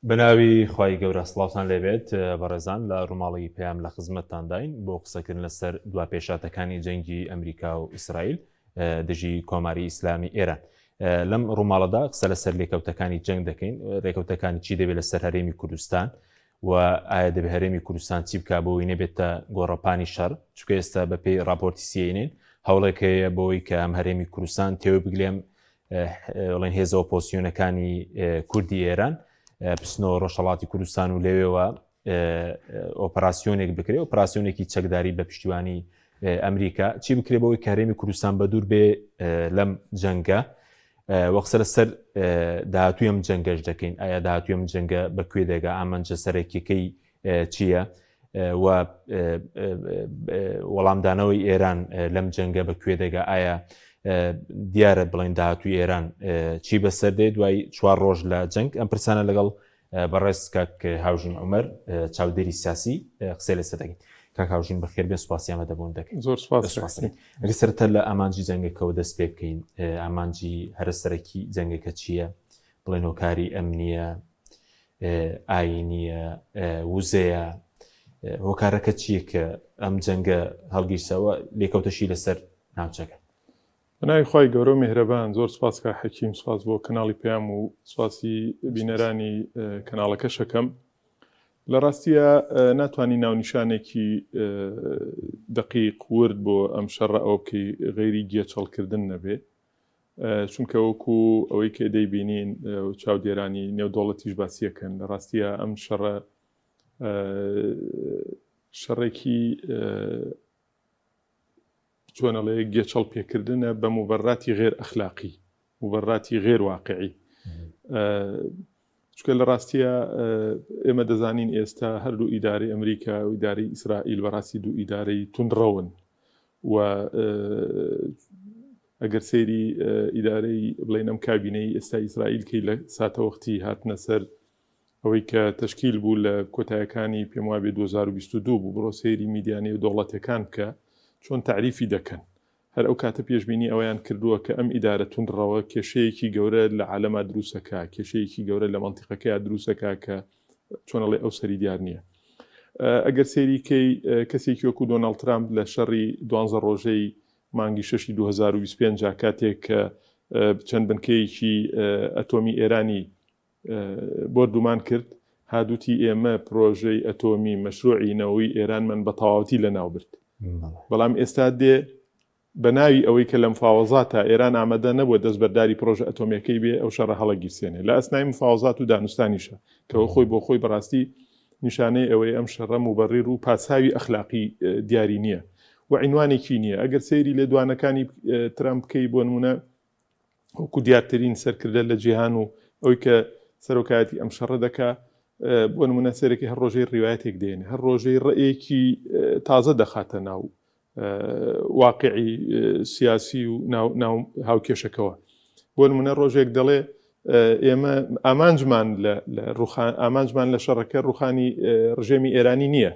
بەناوی خوای گەورە سڵاوتان لێبێت بەڕێزان لە ڕووماڵی پەیام لە خزمەتتانداین بۆ قسەکردن لەسەر دوا پێشاتەکانی جەنگی ئەمریکا و ئیسرائیل دژی کۆماری ئیسلامی ئێران لەم ڕووماڵەدا قسە لەسەر لێکەوتەکانی جەنگ دەکەین ڕێکەوتەکانی چی دەبێت لەسەر هەرێمی کوردستان و ئایا دەبێ هەرێمی کوردستان چی بک بۆی نەبێتە گۆڕەپانی شەڕ چونکە ئێستا بەپێی راپۆرتی سیێنێن هەوڵێک هەیە بۆی کە ئەم هەرێمی کوردستان تێوە بگلێم بڵێن هێزە ئۆپۆسیۆنەکانی کوردی ئێران بچنەوە ڕۆژهڵاتی کوردستان و لەوێوە ئۆپەراسیۆنێک بکرێ ئۆپراسیۆنێکی چەکداری بە پشتیوانی ئەمریکا چی بکرێ بەوەی کارێمی کوردستان بە دوور بێ لەم جەنگە وەقسە لەسەر داهاتوی ئەم جەنگەش دەکەین ئایا داهاتوی ئەم جەنگە بە کوێ دەگا ئامانجە سەرەکیەکەی چییە و وەڵامدانەوەی ئێران لەم جەنگە بە کوێ دەگا ئایا دیارە بڵێن داهاتوی ئێران چی بەسەر دێ دوای چوار ڕۆژ لە جەنگ ئەم پرسانە لەگەڵ بەڕێز کاک هاوژین عومەر چاودێری سیاسی قسەی لەسەر دەکەین کاک هاوژین بەخێر بێن سوپاسی ئامادەبوون دەکەین زۆر سوپاس ئەگەر سەرەتا لە ئامانجی جەنگەکەوە دەست پێ بکەین ئامانجی هەرە سەرەکی جەنگەکە چییە بڵێن هۆکاری ئەمنیە ئاینیە وزەیە هۆکارەکە چییە کە ئەم جەنگە هەڵگیرسەوە لێکەوتەشی لەسەر ناوچەکە بەناوی خوای گەورە و میهرەبان زۆر سوپاس کاک حەکیم سوپاس بۆ کەناڵی پەیام و سوپاسی بینەرانی کەناڵەکەش ئەکەم لە ڕاستیە ناتوانانی ناونیشانێکی دقیق ورد بۆ ئەم شەڕە ئەوە بکەی غەیری گێچەڵکردن نەبێ چونکە وەکو ئەوەی کە دەیبینین چاودێرانی نێودەوڵەتیش باسیەکەن لە ڕاستیە ئەم شەڕە شەڕێکی چۆن ئەڵێ گێچەڵ پێکردنە بە موبەرراتی غێر ئەخلاقی موبەرراتی غێر واقعی چکە لە ڕاستیە ئێمە دەزانین ئێستا هەردوو ئیدارەی ئەمریکا و ئیدارەی ئیسرائیل بەڕاستی دوو ئیدارەی توندڕەون و ئەگەر سەیری ئیدارەی بڵێن ئەم کابینەی ئێستا ئیسرائیل کەی لە ساتەوەختی هاتنە سەر ئەوەی کە تەشکیل بوو لە کۆتایەکانی پێم وابێ 2022 بوو، بڕۆ سەیری میدیا نێودەوڵەتیەکان بکە چۆن تەعریفی دەکەن. هەر ئەو کاتە پێشبینی ئەوەیان کردووە کە ئەم ئیدارە توندڕەوە کێشەیەکی گەورە لە عالەما دروسەکا، کێشەیەکی گەورە لە مەنتیقەکەیا دروسەکا کە چۆن ئەڵێ ئەو سەری دیار نییە. ئەگەر سەیری کەی کەسێکی وەکو دۆناڵد ترامپ لە شەڕی دوانزە ڕۆژەی مانگی شەشی 2025 کاتێک کە چەند بنکەیەکی ئەتۆمی ئێرانی بۆردومان کرد، هادوتی ئێمە پرۆژەی ئەتۆمی مەشروعی نەوەوی ئێرانمان بە تەواوەتی لەناوبرد. بەڵام ئێستا دێ بە ناوی ئەوەی کە لە مفاوەزاتا ئێران ئامادە نەبووە دەستبەرداری پرۆژە ئەتۆمیەکەی بێ ئەو شەڕە هەڵەگیرسێنێ لە ئەسنای مفاوەزات و دانوستانیشە کە خۆی بۆ خۆی بەڕاستی نیشانەی ئەوەیە ئەم شەڕە موبەڕیر و پاساوی ئەخلاقی دیاری نییە و عینوانێکی نییە. ئەگەر سەیری لێدوانەکانی ترامپ بکەی بۆ نمونە وەکو دیارترین سەرکردە لە جیهان و ئەوی کە سەرۆکایەتی ئەم شەڕە دەکا بۆ نمونە سەرەکی هەر ڕۆژەی ڕیواەتێک دێنێ هەر ڕۆژەی ڕێیەکی تازە دەخاتە ناو واقعی سیاسی و ناو هاوکێشەکەوە بۆ نمونە ڕۆژێک دەڵێ ئێمە ئامانجمان لە ڕوخان ئامانجمان لە شەڕەکە ڕوخانی ڕژێمی ئێرانی نییە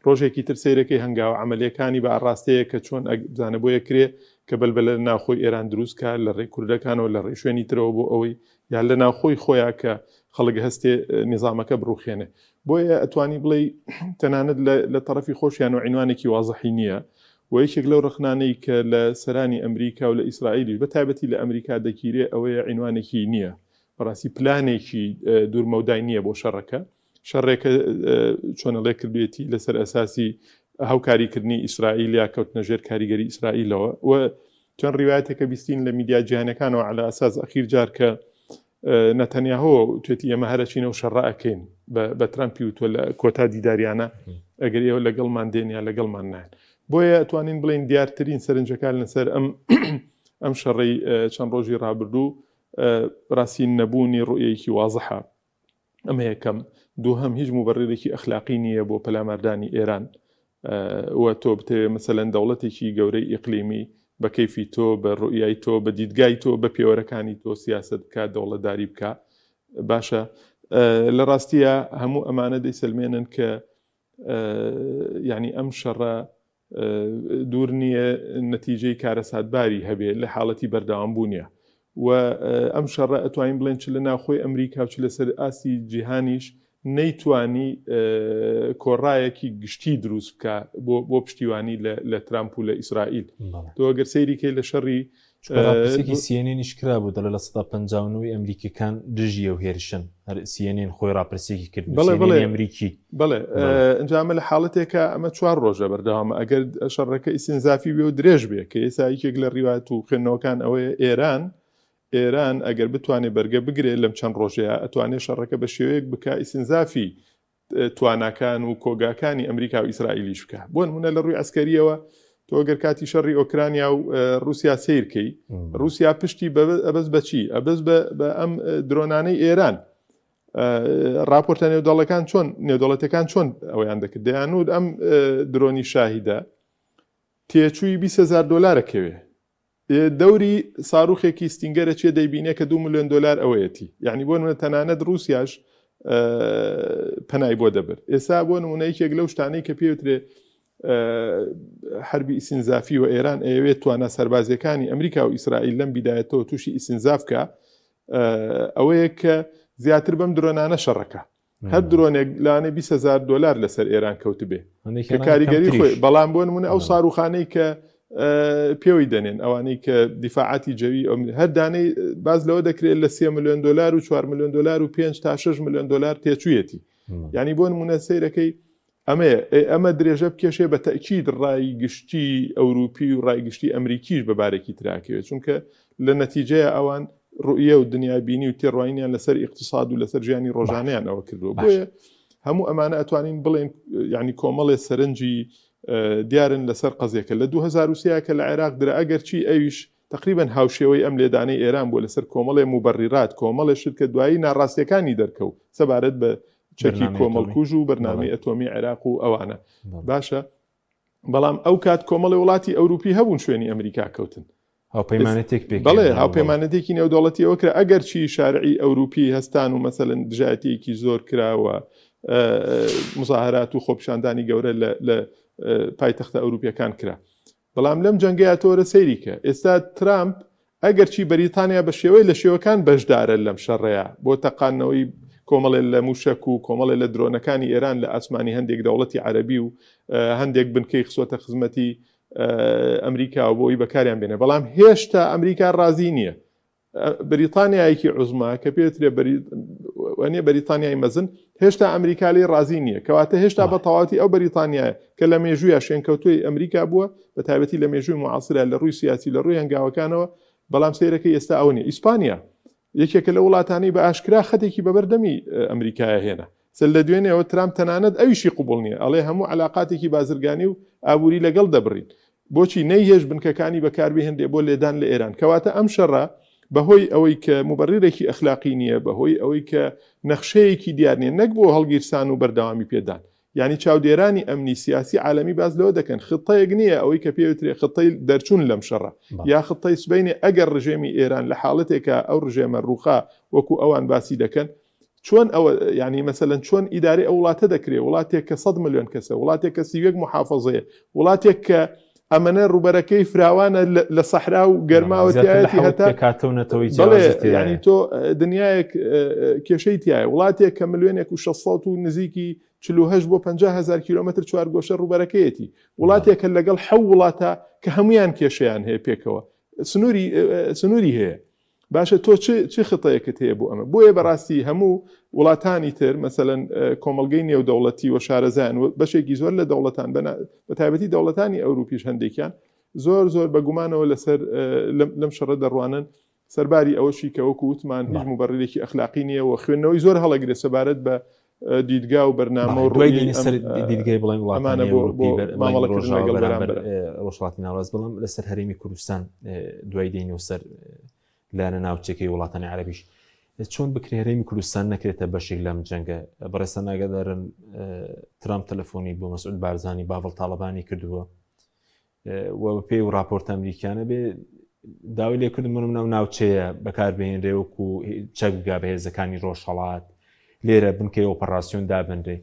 ڕۆژێکی تر سەیرەکەی هەنگاوە عەمەلیەکانی بە ئاڕاستەیەک کە چۆن ئەگ بزانە بۆ یەکرێ کە بەلبەلە لە ناوخۆی ئێران دروست کا لە ڕێی کوردەکانەوە لە ڕێی شوێنی ترەوە بۆ ئەوەی یا لە ناوخۆی خۆیا کە خەڵک هەستێ نیزامەکە بڕوخێنێ بۆیە ئەتوانی بڵێی تەنانەت لە لە تەڕەفی خۆشیانەوە عینوانێکی وازحی نییە و یەکێک لەو ڕەخنانەی کە لە سەرانی ئەمریکا و لە ئیسرائیلیش بە تایبەتی لە ئەمریکا دەگیرێ ئەوەیە عینوانێکی نییە بەڕاستی پلانێکی دوورمەودای نییە بۆ شەڕەکە شەڕێکە چۆن ئەڵێ کردوێتی لەسەر ئەساسی هاوکاریکردنی ئیسرائیل یا کەوتنە ژێر کاریگەری ئیسرائیلەوە و چەند ڕیوایەتێکە بیستین لە میدیا جیهانەکانەوە عەلا ئەساس ئەخیر جار کە نەتەنیاهۆ توێتی ئێمە هەرەچینە و شەڕە ئەکەین بە ترەمپی وتوە لە کۆتا دیداریانە ئەگەر ئێوە لەگەڵمان دێن یا لەگەڵمان نایەن بۆیە ئەتوانین بڵێین دیارترین سەرنجەکان لەسەر ئەم ئەم شەڕەی چەند ڕۆژی ڕابردوو ڕاستی نەبوونی ڕوئیەکی وازحە ئەمە یەکەم. دووهەم هیچ موبەڕیرێکی ئەخلاقی نییە بۆ پەلاماردانی ئێران و تۆ بتەوێ مەسەلەن دەوڵەتێکی گەورەی ئیقلیمی بە کەیفی تۆ، بە ڕوئیای تۆ، بە دیدگای تۆ، بە پێوەرەکانی تۆ سیاسەت بکا، دەوڵەتداری بکا. باشە لە ڕاستییا هەموو ئەمانە دەیسەلمێنن کە یانی ئەم شەڕە دوور نییە نەتیجەی کارەساتباری هەبێ لە حاڵەتی بەردەوام بوونیا. و ئەم شەڕە ئەتوانین بڵێن چ لە ناوخۆی ئەمریکا و چ لەسەر ئاستی جیهانیش نەیتوانی کۆڕایەکی گشتی دروست بکە بۆ پشتیوانی لە ترامپ و لە ئیسرائیل. تۆ ئەگەر سەیری کەی لە شەڕی ڕاپرسیەکی سیێنێنیش کرابوو دەڵێ 59% ئەمریکیەکان دژی ئەو هێرشن. هەر سیێنێن خۆی ڕاپرسیەکی کرد بەڵێ بەڵێ ئەمریکی بەڵێ ئەنجا ئەمە لە حاڵەتێکە ئەمە چوار ڕۆژە بەردەوامە ئەگەر شەڕەکە ئیسینزافی بێ و درێژ بێ کە ئێستا یەکێک لە ڕیوات و خوێندنەوەکان ئەوەیە ئێران ئێران ئەگەر بتوانێت بەرگە بگرێت لەم چەند ڕۆژەیە ئەتوانێت شەڕەکە بە شێوەیەک بکە ئیسینزافی تواناکان و کۆگاکانی ئەمریکا و ئیسرائیلیش بکە بۆ نمونە لە ڕووی عسکەریەوە تۆ گەر کاتی شەڕی ئۆکرانیا و رووسیا سیرکەی رووسیا پشتی ئەبەس بەچی ئەبەس بە ئەم درۆنانەی ئێران راپۆرتە نێودەڵەکان چۆن نێودەڵەتەکان چۆن ئەویان دەکرد دەیانوت ئەم درۆنی شاهیدە تێچووی 20هزار دلارەکەوێ دەوری ساروخێکی ستینگەرە چێ دەیبینێ کە دو ملیۆن دۆلار ئەوەیەتی یعنی بۆ نمونە تەنانەت رووسیاش پەنای بۆ دەبرد ئێستا بۆ نمونە یەکێک لەو شتانەی کە پێوترێ حربی ئیسینزافی و ئێران ئەیەوێت توانا سەربازیەکانی ئەمریکا و ئیسرائیل لەم بیدایەتەوە تووشی ئیسینزاف کە ئەوەیە کە زیاتر بەم درۆنانە شەڕەکە هەر درۆنێک لانێ 20هزار دلار لەسەر ئێران کەوتبێ کە کاریگەری خۆی بەڵام بۆ نمونە ئەو ساروخانەی کە پێوەی دەنێن ئەوانەی کە دیفاعاتی جەوی هەر دانەی باز لەوە دەکرێت لە 3 میلیۆن دلار و 4 میلیۆن دلار و 5 تا 6 میلیۆن دلار تێچوویەتی یعنی بۆ نمونە سیرەکەی ئەمەیە، ئەی ئەمە درێژە بکێشێ بە تەئکید ڕای گشتی ئەوروپی و ڕای گشتی ئەمریکیش بە بارێکی ترا ئەکەوێ چونکە لە نەتیجەیا ئەوان ڕوئیە و دنیابینی و تێڕواینیان لەسەر ئیقتساد و لەسەر ژیانی ڕۆژانەیان ئەوە کردووە بۆیە هەموو ئەمانە ئەتوانین بڵێن یعنی کۆمەڵێ سەرنجی دیارن لەسەر قەزیەکە لە 2023 کە لە عێراق درا ئەگەرچی ئەویش تقریبا هاوشێوەی ئەم لێدانەی ئێران بووە لەسەر کۆمەڵێ موبەڕیرات، کۆمەڵێ شت کە دوایی ناڕاستیەکانی دەرکەوت سەبارەت بە چەکی کۆمەڵکوژ و بەرنامەی ئەتۆمی عێراق و ئەوانە. باشە بەڵام ئەو کات کۆمەڵی وڵاتی ئەوروپی هەبوون شوێنی ئەمریکا کەوتن. هاوپەیمانێتێک پێک بەڵێ هاوپەیمانێتێکی نێودەوڵەتی ئەوە کرا ئەگەرچی شارعی ئەوروپی هەستان و مەسەلەن دژایەتیەکی زۆر کراوە مزاهرات و خۆپیشاندانی گەورە لە پایتەختە ئەوروپیەکان کرا. بەڵام لەم جەنگەیا تۆ وەرە سەیری کە ئێستا ترامپ ئەگەرچی بەریتانیا بە شێوەی لە شێوەکان بەشدارە لەم شەڕەیا بۆ تەقاندنەوەی کۆمەڵێ لە موشەک و کۆمەڵێ لە درۆنەکانی ئێران لە ئاسمانی هەندێک دەوڵەتی عەرەبی و هەندێک بنکەی خسۆتە خزمەتی ئەمریکا و بۆی بەکاریان بێنێ بەڵام هێشتا ئەمریکا ڕازی نییە بەریتانیایەکی عوزما کە پێترێ وانە بەریتانیای مەزن هێشتا ئەمریکا لێی ڕازی نییە کەواتە هێشتا بە تەواتی ئەو بەریتانیایە کە لە مێژوویا شوێنکەوتوی ئەمریکا بووە بە تایبەتی لە مێژووی معاصرە لە ڕووی سیاسی لە ڕووی هەنگاوەکانەوە بەڵام سەیرەکەی ئێستا ئەوە نیە ئیسپانیا یەکێکە لە وڵاتانی بە ئاشکرا خەتێکی بەبەردەمی ئەمریکایە هێنا سەر لە دوێنێەوە ترامپ تەنانەت ئەویشی قوبڵ نییە ئەڵێ هەموو علاقاتێکی بازرگانی و ئابووری لەگەڵ دەبڕین بۆچی نەیهێشت بنکەکانی بەکاربهێنرێ بۆ لێدان لە ئێران؟ کەواتە ئەم شەڕە بەهۆی ئەوەی کە موبەڕیرێکی ئەخلاقی نییە، بەهۆی ئەوەی کە نەخشەیەکی دیار نییە، نەک بۆ هەڵگیرسان و بەردەوامی پێدان. یانی چاودێرانی ئەمنی سیاسی عالەمی باس لەوە دەکەن خطەیەک نییە ئەوەی کە پێوترێ خطەی دەرچوون لەم شەڕە یا خطەی سبەینێ ئەگەر ڕژێمی ئێران لە حاڵەتێکا ئەو ڕژێمە ڕووخا وەکو ئەوان باسی دەکەن چۆن ئەوە یعنی مەسەلەن چۆن ئیدارەی ئەو وڵاتە دەکرێ وڵاتێک کە 100 ملیۆن کەسە وڵاتێک کە 31 محافظەیە وڵاتێک کە ئەمەنە ڕووبەرەکەی فراوانە لە سەحرا و گەرماوە تایەتی هەتا کاتە و نەتەوەی ینی تۆ دنیایەک کێشەی تایە وڵاتێک کە ملیۆنێک و 600 و نزیکی 48 بۆ 50 هزار کیلومتر چوارگۆشە ڕووبەرەکەیەتی وڵاتێکە لەگەڵ حەو وڵاتە کە هەمویان کێشەیان هەیە پێکەوە سنووری سنووری هەیە باشە تۆ چ چ خطەیەکت هەیە بۆ ئەمە؟ بۆیە بەڕاستی هەموو وڵاتانی تر مەسەلەن کۆمەڵگەی نێودەوڵەتی و شارەزایان و بەشێکی زۆر لە دەوڵەتان بە تایبەتی دەوڵەتانی ئەوروپیش هەندێکیان زۆر زۆر بە گومانەوە لەسەر لەم شەڕە دەڕوانن سەرباری ئەوەشی کە وەکو وتمان هیچ مبەڕیرێکی ئەخلاقی نییە و خوێندنەوەی زۆر هەڵەگرێت سەبارەت بە دیدگا و بەرنامە و دوای دێنە سەر دیدگای بڵێن وڵاتانە بۆ مامەڵەکردن لەگەڵ بەرامبەر ڕۆژهەڵاتی ناوەڕاست بەڵام لەسەر هەرێمی کوردستان دوای دێنەوە سەر لایەنە ناوچەکەی وڵاتانی عەرەبیش چۆن بکرێ هەرێمی کوردستان نەکرێتە بەشێک لەم جەنگە بەڕێزتان ئاگادارن ترامپ تەلەفۆنی بۆ مەسعود بارزانی باڤڵ تاڵەبانی کردووە و بەپێی و راپۆرتە ئەمریکیانە بێ داوای لێکردن منم ناو ناوچەیە بەکاربهێنرێ وەکو چەک بگا بە هێزەکانی ڕۆژهەڵات لێرە بنکەی ئۆپەراسیۆن دابنرێ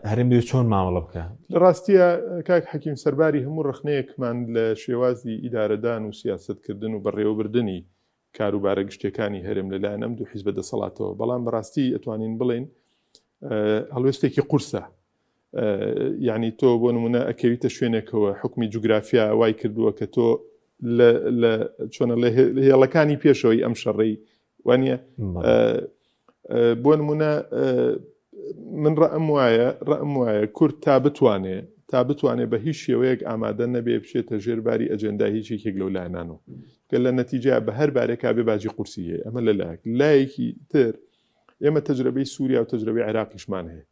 هەرێم بێ چۆن مامەڵە بکە؟ لە ڕاستیە کاک حەکیم سەرباری هەموو ڕەخنەیەکمان لە شێوازی ئیدارەدان و سیاسەتکردن و بەڕێوەبردنی. کاروبارە گشتیەکانی هەرێم لەلایەن ئەم دوو حیزبە دەسەڵاتەوە، بەڵام بەڕاستی ئەتوانین بڵێین هەڵوێستێکی قورسە. یعنی تۆ بۆ نمونە ئەکەویتە شوێنێکەوە حکمی جوگرافیا وای کردووە کە تۆ لە چۆنە لە هێڵەکانی پێشەوەی ئەم شەڕەی وانە بۆ نمونە من ڕەئم وایە ڕەئم وایە کورد تا بتوانێ تا بتوانێ بە هیچ شێوەیەک ئامادە نەبێ بچێتە ژێر باری ئەجێندای هیچ یەکێک لەو لایەنانەوە کە لە نەتیجەیا بە هەر بارێکا بێ باجی قورسی هەیە ئەمە لە لایەک لایەکی تر ئێمە تەجرەبەی سووریا و تەجرەبەی عێراقیشمان هەیە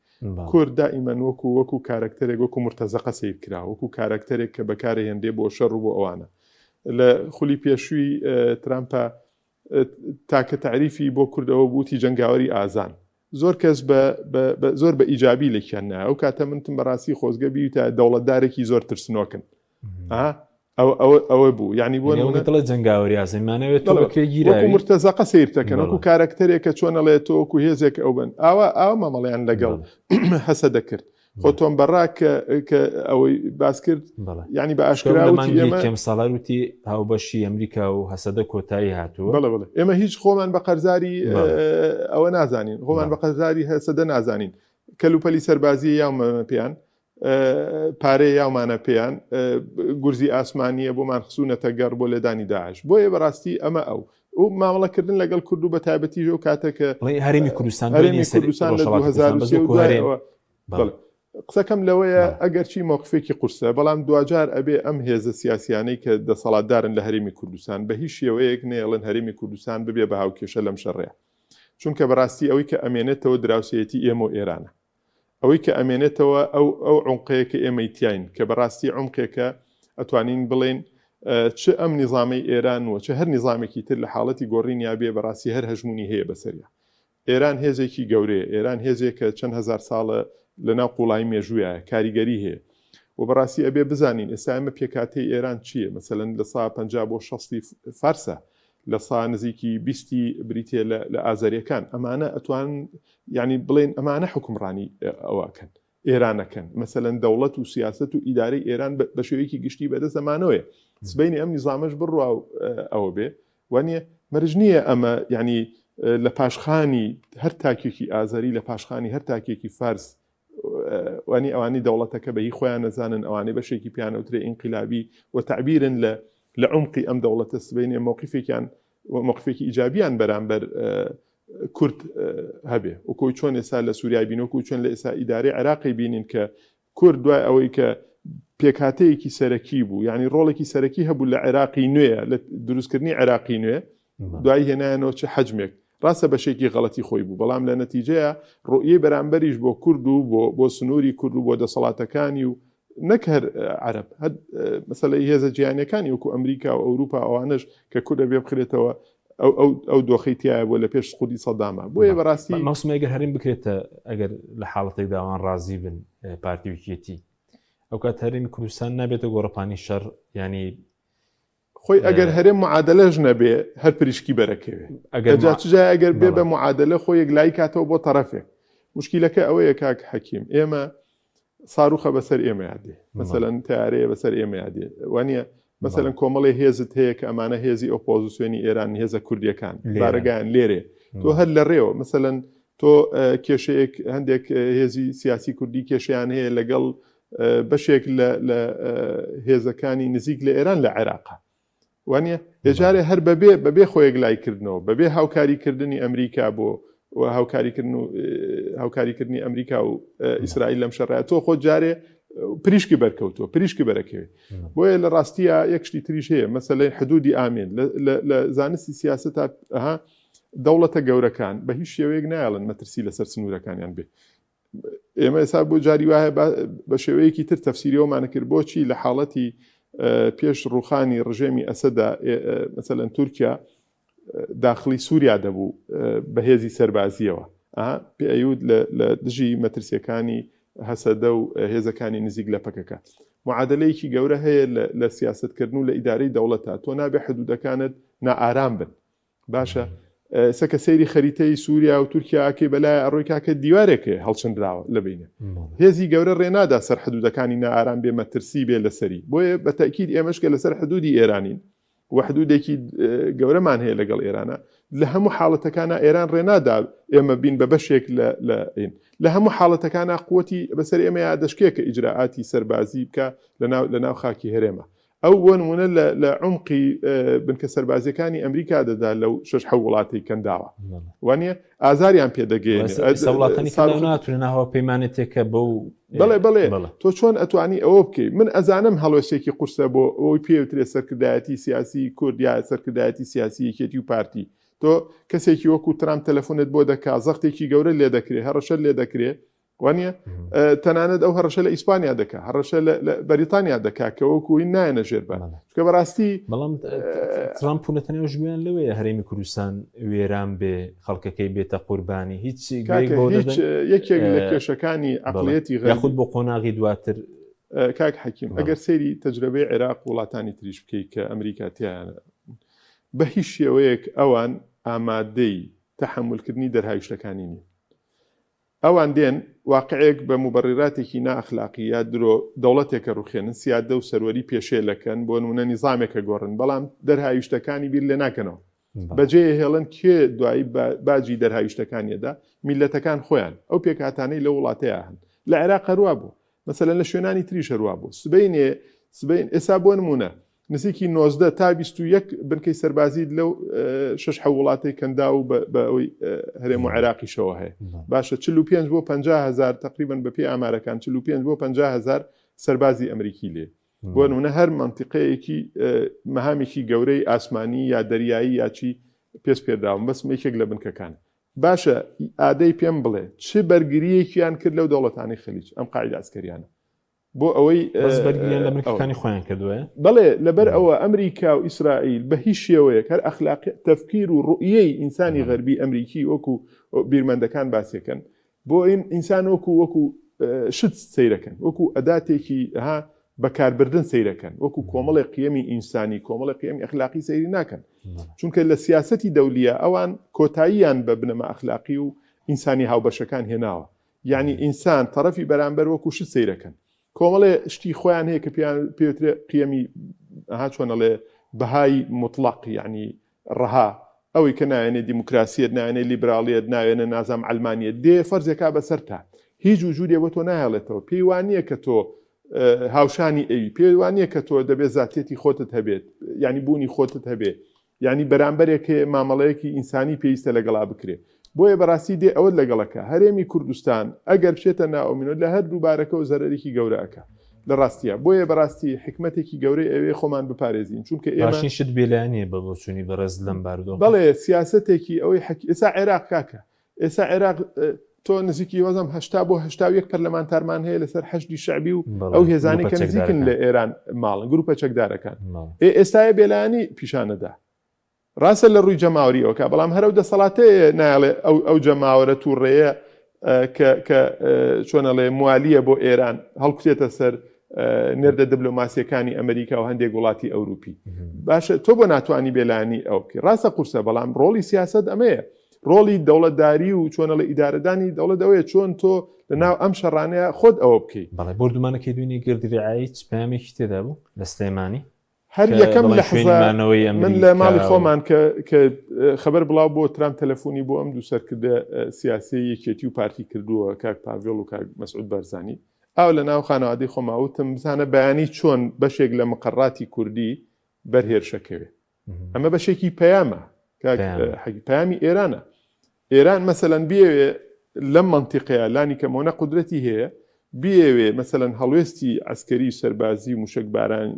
کورد دائیمەن وەکو وەکو کارەکتەرێک وەکو مرتەزەقە سەیر کرا وەکو کارەکتەرێک کە بەکارهێنرێ بۆ شەڕ و بۆ ئەوانە لە خولی پێشووی ترامپا تاکە تەعریفی بۆ کورد ئەوە بوو وتی جەنگاوەری ئازان. زۆر کەس بە بە زۆر بە ئیجابی لێکیان نایە. ئەو کاتە من وتم بەڕاستی خۆزگە بیوتایە دەوڵەتدارێکی زۆر ترسنۆکن. ئا ئەوە ئەوە ئەوە بوو. یانی بۆ نموونە دەڵێ جەنگاوەری ئازان مانەوێت تۆ بە کرێ گیراوی. وەکوو مورتەزەقە سەیر دەکەن، وەکوو کارەکتەرێک کە چۆن ئەڵێ تۆ وەکوو هێزێک ئەو بن. ئاوا ئاوا مامەڵەیان لەگەڵ هەسەدە کرد. خۆ تۆم بەڕا کە کە ئەوەی باس کرد یعنی بە ئاشکرا وتی ئێمە کەم ساڵار وتی هاوبەشی ئەمریکا و هەسەدە کۆتایی هاتووە بەڵێ بەڵێ ئێمە هیچ خۆمان بە قەرزاری ئەوە نازانین خۆمان بە قەرزاری هەسەدە نازانین کەلوپەلی سەربازی یاومانە پێیان پارەیە یاومانە پێیان گورزی ئاسمانیە بۆمان خسوونەتە گەڕ بۆ لێدانی داعش بۆیە بەڕاستی ئەمە ئەو و مامەڵەکردن لەگەڵ کورد و بە تایبەتیش ئەو کاتە کە هەرێمی کوردستان هەرێمی کوردستان لە 2023 دوایەوە قسەکەم لەوەیە ئەگەرچی مەوقفێکی قورسە بەڵام دواجار ئەبێ ئەم هێزە سیاسیانەی کە دەسەڵاتدارن لە هەرێمی کوردستان بە هیچ شێوەیەک نەیەڵن هەرێمی کوردستان ببێ بە هاوکێشە لەم شەڕەیە چونکە بەڕاستی ئەوەی کە ئەمێنێتەوە دراوسێیەتی ئێمە و ئێرانە ئەوەی کە ئەمێنێتەوە ئەو ئەو عومقەیە کە ئێمەی تیاین کە بەڕاستی عومقێکە ئەتوانین بڵێین چ ئەم نیزامەی ئێران و چ هەر نیزامێکی تر لە حاڵەتی گۆڕینیا بێ بەڕاستی هەر هەژموونی هەیە بەسەریا. ئێران هێزێکی گەورەیە، ئێران هێزێکە چەند هەزار ساڵە لە ناو قوڵایی مێژوویایە، کاریگەری هەیە و بەڕاستی ئەبێ بزانین ئێستا ئێمە پێکهاتەی ئێران چییە، مەسەلەن لە سا 50 بۆ شەستی فارسە، لە سا نزیکی بیستی بریتییە لە ئازەرییەکان، ئەمانە ئەتوانن یانی بڵێین ئەمانە حوکمڕانی ئەوە ئەکەن، ئێران ئەکەن، مەسەلەن دەوڵەت و سیاسەت و ئیدارەی ئێران بە شێوەیەکی گشتی بەدەست ئەمانەوەیە، سبەینێ ئەم نیزامەش بڕوا و ئەوە بێ وانیە؟ مەرج نییە ئەمە یانی لە پاشخانی هەر تاکێکی ئازەری، لە پاشخانی هەر تاکێکی فارس وانی ئەوانی دەوڵەتەکە بە هی خۆیان نەزانن، ئەوانەی بەشێکی پێیان ئەوترێ ئینقیلابی و تەعبیرن لە لە عومقی ئەم دەوڵەتە سبەینێ مەوقیفێکیان مەوقیفێکی ئیجابیان بەرامبەر کورد هەبێ وەکۆی چۆن ئێستا لە سووریای بین وەکو چۆن لە ئێستا ئیدارەی عێراقی بینین کە کورد دوای ئەوەی کە پێکهاتەیەکی سەرەکی بوو یعنی ڕۆڵێکی سەرەکی هەبوو لە عێراقی نوێ لە دروستکردنی عێراقی نوێ دوای هێنایەنەوە چ حەجمێک ڕاستە بەشێکی غەڵەتی خۆی بوو بەڵام لە نەتیجەیە ڕوئیەی بەرامبەریش بۆ کورد و بۆ بۆ سنووری کورد و بۆ دەسەڵاتەکانی و نەک هەر عەرەب هەر مەسەلەی هێزە جیهانیەکانی وەکو ئەمریکا و ئەوروپا ئەوانەش کە کورد ئەبێ بخرێتەوە ئەو ئەو ئەو دۆخەی تایە بۆ لە پێش سقوطی سەدامە بۆیە بەڕاستی مەوسمی ئەگەر هەرێم بکرێتە ئەگەر لە حاڵەتێکدا ئەوان ڕازی بن پارتی و یەکێتی ئەو کات هەرێمی کوردستان نابێتە گۆڕەپانی شەڕ ینی خۆی ئەگەر هەرێم معادلەش نەبێ هەر پریشکی بەرەکەوێ ئەگەر جا چ جای ئەگەر بێ بە معادلە خۆ یەکلایی کاتەوە بۆ تەرەفێک مشکیلەکە ئەوەیە کاک حەکیم ئێمە ساروخە بەسەر ئێمەیا دێ مەسەلەن تارەیە بەسەر ئێمەیا دێ وانە مەسەلەن کۆمەڵی هێزت هەیە کە ئەمانە هێزی ئۆپۆزیسیۆنی ئێران هێزە کوردیەکان بارەگایان لێرێ تۆ هەر لە ڕێوە مەسەلەن تۆ کێشەیەک هەندێک هێزی سیاسی کوردی کێشیان هەیە لەگەڵ بەشێک لە هێزەکانی نزیک لە ئێران لە عێراقا وانە ئێجارێ هەر بەبێ بەبێ خۆیەکلایکردنەوە بەبێ هاوکاریکردنی ئەمریکا بۆ هاوکاریکردن و هاوکاریکردنی ئەمریکا و ئیسرائیل لەم شەڕە تۆ خۆ جارێ پریشکی بەرکەوتووە پریشکی بەرەکەوێت بۆیە لە ڕاستیە یەک شتی تریش هەیە مەسەلەی حدودی ئامین لە زانستی سیاست ها دەوڵەتە گەورەکان بە هیچ شێوەیەک نایڵن مەترسی لەسەر سنوورەکانیان بێ ئێمە ئێستا بۆ جاری وایە بە شێوەیەکی تر تەفسیریەوەمانە کرد بۆچی لە حاڵەتی پێش ڕوخانی ڕژێمی ئەسەدا مەسەلەن تورکیا داخلی سووریا دەبوو بە هێزی سەربازیەوە پێیوت لە دژی مەترسیەکانی هەسەدە و هێزەکانی نزیک لە پەکەکە معادلەیەکی گەورە هەیە لە سیاستکردن و لە ئیدارەی دەوڵەتە تۆ نابێ حدودەکانت نائارام بن باشە ئێستا کە سەیری خەریتەی سووریا و تورکیا ئەکەی بەلای ئەڕۆی کاکە دیوارێک هەیە هەڵچنراوە لە بینە هێزی گەورە ڕێنادا سەر حدودەکانی نائارام بێ مەترسی بێ لەسەری بۆیە بە تەکید ئێمەش کە لەسەر حدودی ئێرانین. و حدودێکی گەورەمان هەیە لەگەڵ ئێرانە لە هەموو حاڵەتەکانە ئێران ڕێنادا ئێمە بین بە بەشێک لە لە هەموو حاڵەتەکانە قوتی بەسەر ئێمەیا دەشکێ کە ئیجرائاتی سەربازی بکە لە ناو خاکی هەرێمە. ئەو بۆ نمونە لە عومقی بنکە سەربازیەکانی ئەمریکا دەدا لەو شەش حەو وڵاتەی کەنداوە وانە ئازاریان پێ دەگەیەنێ وڵاتانی ناتوانن هاوپەیمانێتێکە بەو بەڵێ بەڵێ تۆ چۆن ئەتوانی ئەوە بکەی من ئەزانم هەڵوێستێکی قورسە بۆ ئەوەی پێوترێ سەرکردایەتی سیاسی کورد یا سەرکردایەتی سیاسی یەکێتی و پارتی تۆ کەسێکی وەکو ترامپ تەلەفۆنت بۆ دەکا زەختێکی گەورە لێ دەکرێ هەڕەشە لێ دەکرێ وانە تەنانەت ئەو هەڕەشە لە ئیسپانیا دەکا هەڕەشە لە بەریتانیا دەکا کە وەکوی نایەنە ژێر بە چکە بەڕاستی بەڵام ترامپ و نەتەنیاهوش گوێیان لەوەیە هەرێمی کوردستان وێران بێ خەڵکەکەی بێتە قوربانی هیچ یەکێک لە کێشەکانی عقلێتی یاخود بۆ قۆناغی دواتر کاک حەکیم ئەگەر سەیری تەجرەبەی عێراق وڵاتانی تریش بکەیت کە ئەمریکا تیانە بە هیچ شێوەیەک ئەوان ئامادەی تەحەمولکردنی دەرهاویشتەکانی نین ئەوان دێن واقعێک بە موبەڕیراتێکی نا ئەخلاقی یا درۆ دەوڵەتێکە ڕوخێنن، سیادە و سەروەری پێشێلەکەن، بۆ نمونە نیزامێکە گۆڕن، بەڵام دەرهاویشتەکانی بیر لێ ناکەنەوە. بەجێ هێڵن کێ دوایی باجی دەرهاویشتەکانی ئەدا؟ میللەتەکان خۆیان، ئەو پێکهاتانەی لەو وڵاتەیا هەن. لە عێراق هەروا بوو. مەسەلەن لە شوێنانی تریش هەروا بوو. سبەینێ، سبەین، ئێستا بۆ نمونە نزیکی 19 تا 21 بنکەی سەربازیت لەو شەش حەو وڵاتەی کەنداو و بە ئەوی هەرێم و عێراقیشەوە هەیە. باشە 45 بۆ 50 هەزار تقریبا بە پێی ئامارەکان 45 بۆ 50 هەزار سەربازی ئەمریکی لێ. بۆ نمونە هەر مەنتیقەیەکی مەهامێکی گەورەی ئاسمانی یا دەریایی یا چی پێ سپێردراون بەس یەکێک لە بنکەکان. باشە ئادەی پێم بڵێ چ بەرگرییەکیان کرد لەو دەوڵەتانەی خەلیج ئەم قاعیدە عەسکەریانە؟ بۆ ئەوەی بەس بەرگریان لە بنکەکانی خۆیان کردووە؟ بەڵێ لەبەر ئەوە ئەمریکا و ئیسرائیل بە هیچ شێوەیەک هەر ئەخلاقی تەفکیر و ڕوئیەی ئینسانی غەربی ئەمریکی وەکو بیرمەندەکان باسیەکەن بۆ ئینسان وەکو وەکو شت سەیرەکەن وەکو ئەداتێکی ها بەکاربردن سەیرەکەن وەکو کۆمەڵی قیەمی ئینسانی کۆمەڵی قیەمی ئەخلاقی سەیری ناکەن چونکە لە سیاسەتی دەولیە ئەوان کۆتاییان بە بنەما ئەخلاقی و ئینسانی هاوبەشەکان هێناوە یعنی ئینسان تەرەفی بەرامبەر وەکو شت سەیرەکەن کۆمەڵێ شتی خۆیان هەیە کە پێیان پێوترێ قیەمی ها چۆنەڵێ بەهای مطلق یعنی ڕەها ئەوەی کە نایەنێ دیموکراسیەت نایەنێ لیبراڵیەت ناوێنە نازام عەلمانیەت دێ فەرزێکا بەسەرتا هیچ وجودێ بۆ تۆ نایەڵێتەوە پێی وانییە کە تۆ هاوشانی ئەوی پێی وانییە کە تۆ دەبێت زاتیەتی خۆتت هەبێت یعنی بوونی خۆتت هەبێ یانی بەرامبەرێک هەیە مامەڵەیەکی ئینسانی پێویستە لەگەڵا بکرێ بۆیە بەڕاستی دێ ئەوەت لەگەڵەکە هەرێمی کوردستان ئەگەر بچێتە ناومینۆ لە هەر دووبارەکەەوە زەرەرێکی گەورە ئەکا لە ڕاستیە بۆیە بەڕاستی حکمتێکی گەورەی ئەوێ خۆمان بپارێزین چونکە ئێمە شت بێلایەنیە بە بۆچوونی بەڕێز لەم بارودۆخە بەڵێ سیاسەتێکی ئەوەی حەک ئێستا عێراق کاکە ئێستا عێراق تۆ نزیکی وەزم هەشتا بۆ 81 پەرلەمانتارمان هەیە لەسەر حەشدی شەعبی و ئەو هێزانی کە نزیکن لە ئێران ماڵن گروپە چەکدارەکان ئێستاە بێلانی پیشانەدا ڕاستە لە ڕووی جەماوریەوەکە بەڵام هەرو دەسەڵاتەیە نایڵێ ئەو ئەو جەماوەرە تووڕەیە کە چۆنەڵێ موالیە بۆ ئێران هەڵکوتێتە سەر نێردە دبلۆماسیەکانی ئەمریکا و هەندێک وڵاتی ئەوروپی باشە تۆ بۆ ناتوانانی بێلانی ئەو بکەی ڕاستە قورسە بەڵام ڕۆڵی سیاست ئەمەیە ڕۆڵی دەوڵەتداری و چۆنەڵی ئیدارەدانی دەوڵەت ئەوەیە چۆن تۆ لە ناو ئەم شەڕانەیە خۆت ئەوە بکەی. بەڵێ بۆردومانەکەی دوێنێ گردی ڕعایی چ پەیامێکی تێدا بوو لە سلێمانی؟ هەر یەکەم لەحزە من لە ماڵی خۆمان کە کە خەبەر بڵاو بۆ ترامپ تەلەفۆنی بۆ ئەم دوو سەرکردە سیاسی یەکێتی و پارتی کردووە کاک پاڤێڵ و کاک مەسعود بارزانی ئاو لە ناو خانەوادەی خۆما وتم بزانە بەیانی چۆن بەشێک لە مقەڕاتی کوردی بەر هێرشەکەوێ ئەمە بەشێکی پەیامە پەیامی ئێرانە ئێران مەسەلەن بیەوێ لەم مەنتیقەیە لانی کەمەوە نە قودرەتی هەیە بیەوێ مەسەلەن هەڵوێستی عەسکەری و سەربازی و موشەکباران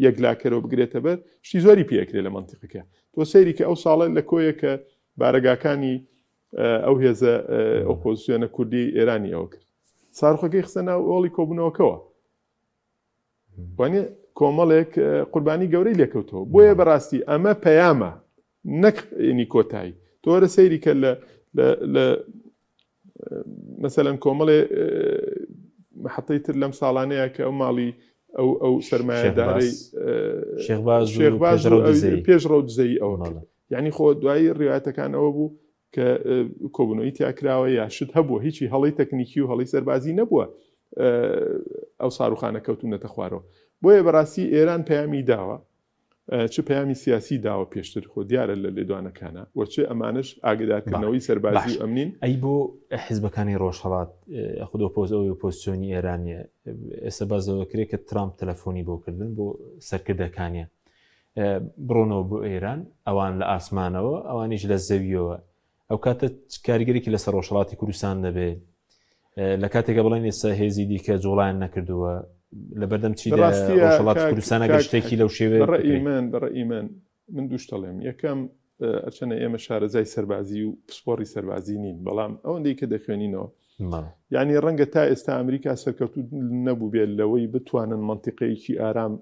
یەکلاکەرەوە بگرێتە بەر شتی زۆری پێ ئەکرێ لە مەنتیقەکە تۆ سەیری کە ئەو ساڵە لە کۆیە کە بارەگاکانی ئەو هێزە ئۆپۆزیسیۆنە کوردی ئێرانی ئەوە کرد ساروخەکەی خستە ناو هۆڵی کۆبوونەوەکەوە وانە کۆمەڵێک قوربانی گەورەی لێکەوتەوە بۆیە بەڕاستی ئەمە پەیامە نەک ینی کۆتایی تۆرە سەیری کە لە لە مەسەلەن کۆمەڵێ محەتەی تر لەم ساڵانەیە کە ئەو ماڵی ئەو ئەو سەرمایەدارەی شێخباز پێش ڕەودزەی ئەوە یعنی خۆ دوایی ڕیاتەکان ئەوە بوو کە کۆبوونەوەی تیا کراوە یا شت هەبووە هیچی هەڵەی تەکنیکی و هەڵەی سەربازی نەبووە ئەو ساروخانە کەوتونەتە خوارەوە بۆیە بەڕاستی ئێران پەیامی داوە. چ پەیامی سیاسی داوە پێشتر خۆ دیارە لە لێدوانەکانە و چ ئەمانەش ئاگدارکردنەوەی سەربازی و ئەمنین. ئەی بۆ حزبەکانی ڕۆژهەڵات خود ئۆپۆز ئەوەی ئۆپۆزسیۆنی ئێرانیە ئێستا باس لەوە کرێ کە ترامپ تەلەفۆنی بۆ کردن بۆ سەرکردەکانیان بڕۆنەوە بۆ ئێران ئەوان لە ئاسمانەوە ئەوانیش لە زەویەوە ئەو کاتە کاریگەرێکی لەسەر ڕۆژهەڵاتی کوردستان دەبێت لە کاتێکە بڵێن ئێستا هێزی دیکە جوڵیان نەکردووە لە بەردەم چی ڕۆژهەڵاتی کوردستان ئەگەر شتێکی لەو شێوەیە بەڕەئی من بەڕەئی من من دوو شتەڵێم یەکەم ئەچەنە ئێمە شارەزای سەربازی و پسپۆڕی سەربازی نین بەڵام ئەوەندەی کە دەخوێنینەوە یعنی ڕەنگە تا ئێستا ئەمریکا سەرکەوتو نەبوو بێت لەوەی بتوانن منتیقەیەکی ئارام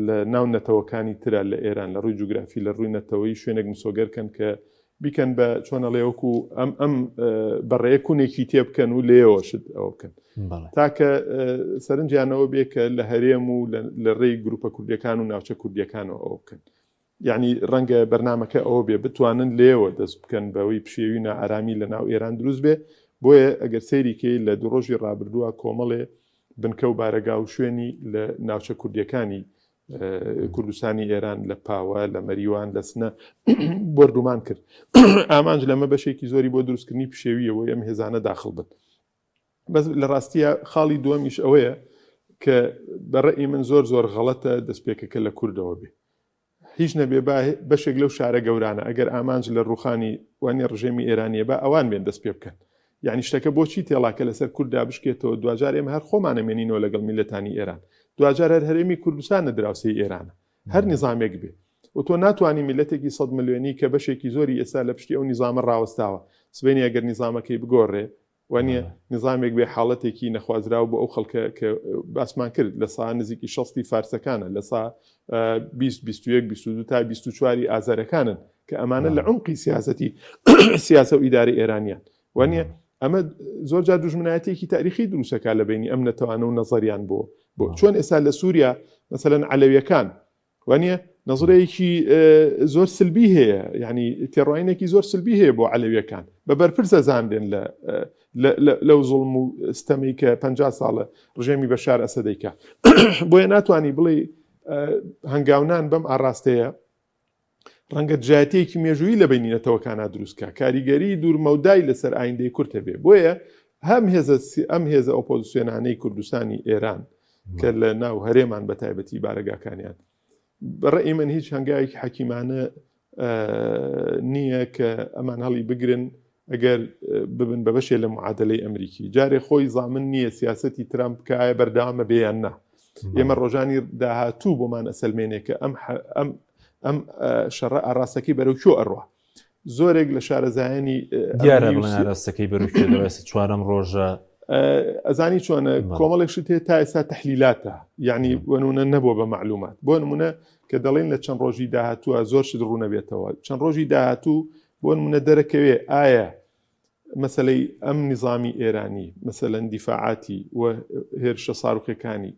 لە ناو نەتەوەکانی ترا لە ئێران لە ڕووی جوگرافی لە ڕووی نەتەوەی شوێنێک مسۆگەر کەن کە بیکەن بە چۆنەڵێ وەکو ئەم ئەم بەڕێ کونێکی تێ بکەن و لێەوە شت ئەوە بکەن تاکە سەرنجیانەوە بێ کە لە هەرێم و لە ڕێی گروپە کوردیەکان و ناوچە کوردیەکانەوە ئەوە بکەن یعنی ڕەنگە بەرنمەکە ئەوە بێ بتوانن لێەوە دەست بکەن بەوەی پشێوی نائارامی لە ناو ئێران دروست بێ بۆیە ئەگەر سەیریکەی لە دوو ڕۆژی ڕابردووە کۆمەڵێ بنکە و بارەگا و شوێنی لە ناوچە کوردیەکانی کوردستانی ئێران لە پاوە لە مەریوان لە سنە بۆردومان کرد ئامانج لەمە بەشێکی زۆری بۆ دروستکردنی پشێویەوەی ئەم هێزانە داخل بن بەس لە ڕاستیە خاڵی دووەمیش ئەوەیە کە بەڕێی من زۆر زۆر غەڵەتە دەستپێکەکە لە کوردەوە بێ هیچ نەبێ با بەشێک لەو شارە گەورانە ئەگەر ئامانج لە ڕوخانی وانیە ڕژێمی ئێرانیە با ئەوان بێن دەست پێ بکەن یعنی شتەکە بۆچی تێڵاکە لەسەر کوردا بشکێتەوە دواجار ئێمە هەر خۆمانە مێنینەوە لەگەڵ میلەتانی ئێران دواجار هەر هەرێمی کوردستانە دراوسێی ئێرانە هەر نیزامێک بێ و تۆ ناتوانانی میلەتێکی 100 ملیۆنی کە بەشێکی زۆری ئێستا لە پشتی ئەو نیزامە ڕاوەستاوە سبەینێ ئەگەر نیزامەکەی بگۆڕێ وانیە نیزامێک بێ حاڵەتێکی نەخوازراو بۆ ئەو خەڵکە کە باسمان کرد لە سا نزیکی شەستی فارسەکانە لە سا 20 21 22 تا 24 ئازەرەکانن کە ئەمانە لە عمقی سیاسەتی سیاسە و ئیداری ئێرانیان وانیە ئەمە زۆر جار دوژمنایەتێکی تاریخی دروستەکە لە بینی ئەم نەتەوانە و نەزەریان بۆ بۆ چۆن ئێستا لە سووریا مەسەلەن عەلەویەکان وانە نەزرەیەکی زۆر سلبی هەیە یعنی تێڕوانینێکی زۆر سلبی هەیە بۆ عەلەویەکان بە بەرپرسە زانرێن لە لەو زوڵم و ستەمی کە پ ساڵە ڕژێمی بەشار ئەسەدەیکە بۆیە ناتوانانی بڵێ هەنگاونان بەم ئاراستەیە ڕەنگە دژایەتیەکی مێژوویی لە بینی نەتەوەکانە دروستکە کاریگەری دوورمەودای لەسەر ئایندەی کورد هەبێ بۆیە هەم هێزە ئەم هێزە ئۆپۆزیسیۆنانەی کوردستانی ئێران کە لە ناو هەرێمان بە تایبەتی بارەگاکانیان بەڕێی من هیچ هەنگاوێکی حەکیمانە نییە کە ئەمان هەڵی بگرن ئەگەر ببن بە بەشێ لە معادلەی ئەمریکی جارێ خۆی زامن نییە سیاستی ترامپ کە ئایا بەردەوامە بێیان نا ئێمە ڕۆژانی داهاتوو بۆمان ئەسەلمێنێ کە ئەم ئەم ئەم شەڕە ئاراستەکەی بەرەو کوێ ئەڕوا زۆرێک لە شارەزایانی دیارە ئاراستەکەی بەرەو کوێ دەڕێت چوارەم ڕۆژە ئەزانی چۆنە کۆمەڵێک شت هەیە تا ئێستا تەحلیلاتە یعنی وەنونە نەبووە بە معلومات بۆ نمونە کە دەڵێن لە چەند ڕۆژی داهاتووە زۆر شت ڕوونەبێتەوە چەند ڕۆژی داهاتوو بۆ نمونە دەرەکەوێ ئایا مەسلەی ئەم نظامی ئێرانی مەسەلەن دیفاعاتی و هێرشە ساروخەکانی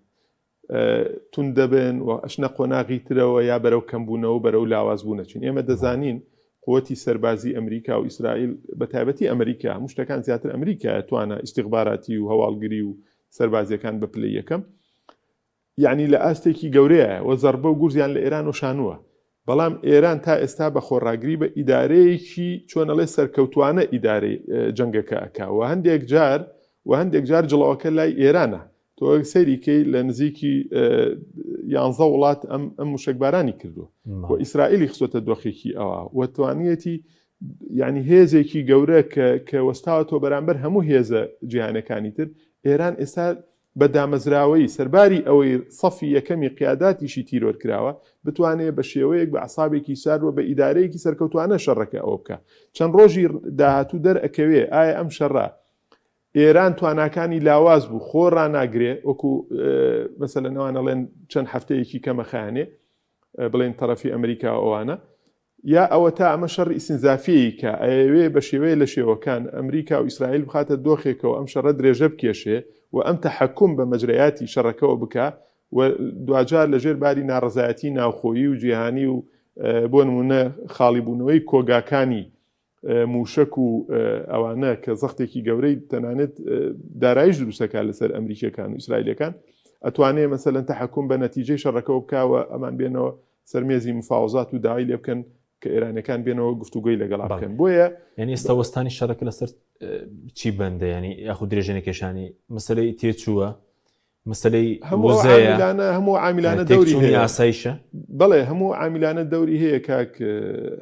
توند دەبن و ئەچنە قۆناغی ترەوە یا بەرەو کەمبوونەوە بەرەو لاواز بوون ئەچین ئێمە دەزانین قوتی سەربازی ئەمریکا و ئیسرائیل بە تایبەتی ئەمریکا هەموو شتەکان زیاتر ئەمریکا توانە ئیستیخباراتی و هەواڵگری و سەربازیەکان بە پلەی یەکەم یعنی لە ئاستێکی گەورەیە و زەربە و گورزیان لە ئێران وەشانووە بەڵام ئێران تا ئێستا بە خۆڕاگری بە ئیدارەیەکی چۆن ئەڵێ سەرکەوتوانە ئیدارەی جەنگەکە ئەکا و هەندێک جار و هەندێک جار جڵەوەکە لای ئێرانە تۆ سەیری کەی لە نزیکی یانزە وڵات ئەم ئەم موشەکبارانی کردووە و ئیسرائیلی خستۆتە دۆخێکی ئەوە و توانیەتی یعنی هێزێکی گەورە کە کە وەستاوەتەوە بەرامبەر هەموو هێزە جیهانەکانی تر ئێران ئێستا بە دامەزراوەیی، سەرباری ئەوەی سەفی یەکەمی قیاداتیشی تیرۆر کراوە، بتوانێ بە شێوەیەک بە عەسابێکی سارد و بە ئیدارەیەکی سەرکەوتوانە شەڕەکە ئەوە بکا. چەند ڕۆژی داهاتوو دەرئەکەوێ ئایا ئەم شەڕە ئێران تواناکانی لاواز بوو خۆ ڕاناگرێ وەکو مەسەلەن ئەوان ئەڵێن چەند هەفتەیەکی کەمە خایەنێ بڵێن تەڕەفی ئەمریکا و ئەوانە یا ئەوەتا ئەمە شەڕی ئیستنزافیی کە ئەیەوێ بە شێوەیە لە شێوەکان ئەمریکا و ئیسرائیل بخاتە دۆخێکەوە ئەم شەڕە درێژە بکێشێ و ئەم تەحەکوم بە مەجرەیاتی شەڕەکەوە بکا و دواجار لە ژێر باری ناڕەزایەتی ناوخۆیی و جیهانی و بۆ نمونە خاڵیبوونەوەی کۆگاکانی موشەک و ئەوانە کە زەختێکی گەورەی تەنانەت دارایش دروستەکە لەسەر ئەمریکیەکان و ئیسرائیلەکان. ئەتوانێ مەسەلەن تەحەکوم بە نەتیجەی شەڕەکەوە بکا و ئەمان بێنەوە سەر مێزی مفاوەزات و داوای لێ بکەن کە ئێرانەکان بێنەوە گفتوگۆی لەگەڵا بکەن. بۆیە یعنی ئێستا وەستانی شەڕەکە لەسەر چی بەندە؟ یعنی یاخود درێژەنەکێشانی مەسەلەی تێچووە، مەسەلەی هەموو ئەو وزەیە، عامیلانە هەموو عامیلانە دەوری تێکچوونی هەیە. ئاسایشە؟ بەڵێ هەموو عامیلانە دەوری هەیە کاک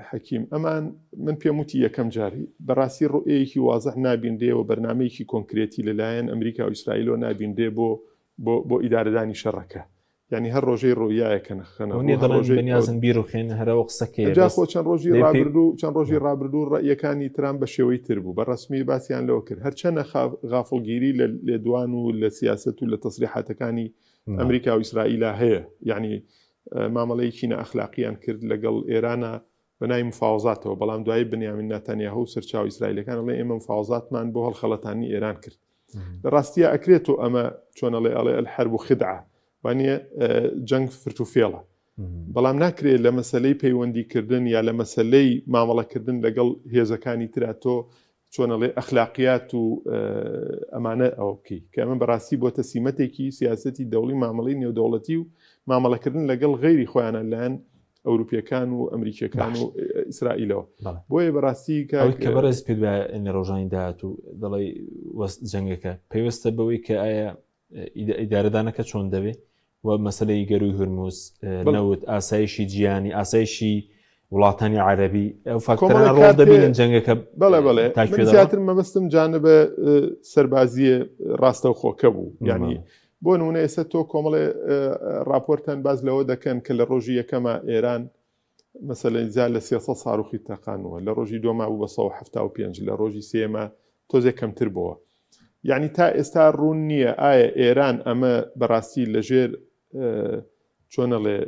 حەکیم. ئەمان من پێم وتی یەکەم جار بەڕاستی ڕوئیەیەکی وازح نابینرێ و بەرنامەیەکی کۆنکرێتی لەلایەن ئەمریکا و ئیسرائیلەوە نابینرێ بۆ بۆ بۆ ئیدارەدانی شەڕەکە. یعنی هەر ڕۆژەی ڕوئیایەکە نەخەنە ڕوو، هەر ڕۆژەی بەنیازن بیڕوخێن هەر ئەوە قسەکەیە. جا خۆ چەند ڕۆژی ڕابردوو چەند ڕۆژی ڕابردوو ڕەئیەکانی ترامپ بە شێوەی تر بوو، بە ڕەسمی باسیان لەوە کرد. هەرچەنە غافڵگیری لە لێدوان و لە سیاسەت و لە تەسریحاتەکانی ئەمریکا و ئیسرائیلا هەیە، یعنی مامەڵەیەکی نائەخلاقیان کرد لەگەڵ ئێرانە بە ناوی مفاوەزاتەوە، بەڵام دوایی بنیامین ناتانیاهۆ و سەرچاوە ئیسرائیلەکان ئەڵێن ئێمە مفاوەزاتمان بۆ هەڵخەڵەتاندنی ئێران کرد. لە ڕاستییا ئەکرێت تۆ ئەمە چۆن ئەڵێ ئەڵێ الحرب خدعە وانە جەنگ فرت و فێڵە، بەڵام ناکرێت لە مەسلەی پەیوەندیکردن یا لە مەسلەی مامەڵەکردن لەگەڵ هێزەکانی ترا تۆ چۆنەڵێ ئەخلاقیات و ئەمانە ئەوە بکەی کە ئەمە بەڕاستی بۆتە سیمەتێکی سیاستی دەوڵی مامەڵی نێودەوڵەتی و مامەڵەکردن لەگەڵ غەیری خۆیانە لایەن ئەوروپیەکان و ئەمریکیەکان و ئیسرائیلەوە. بۆیە بەڕاستی کە بەڕێز پێت وایە لە ڕۆژانی داهاتوو دەڵێی وەست جەنگەکە پەیوەستە بەوەی کە ئایا ئیدارەدانەکە چۆن دەبێ و مەسلەی گەروی هورمز، نەوت، ئاسایشی جیهانی، ئاسایشی وڵاتانی عەربی، ئەو فاکتەرانە ڕۆڵ دەبینن جەنگەکە بەڵێ بەڵێ زیاتر مەبەستم جانبە سەربازیە ڕاستەوخۆکە بوو. یعنی بۆ نمونە ئێستا تۆ کۆمەڵێ راپۆرتەن باس لەوە دەکەن کە لە ڕۆژی یەکەمە ئێران مەسەلەن زیاد لە 300 ساروخی تەقانوە، لە ڕۆژی دووەما بوو بە 175، لە ڕۆژی سێیەما تۆزێک کەمتر بۆوە. یعنی تا ئێستا ڕوون نییە ئایا ئێران ئەمە بەڕاستی لەژێر چۆنەڵێ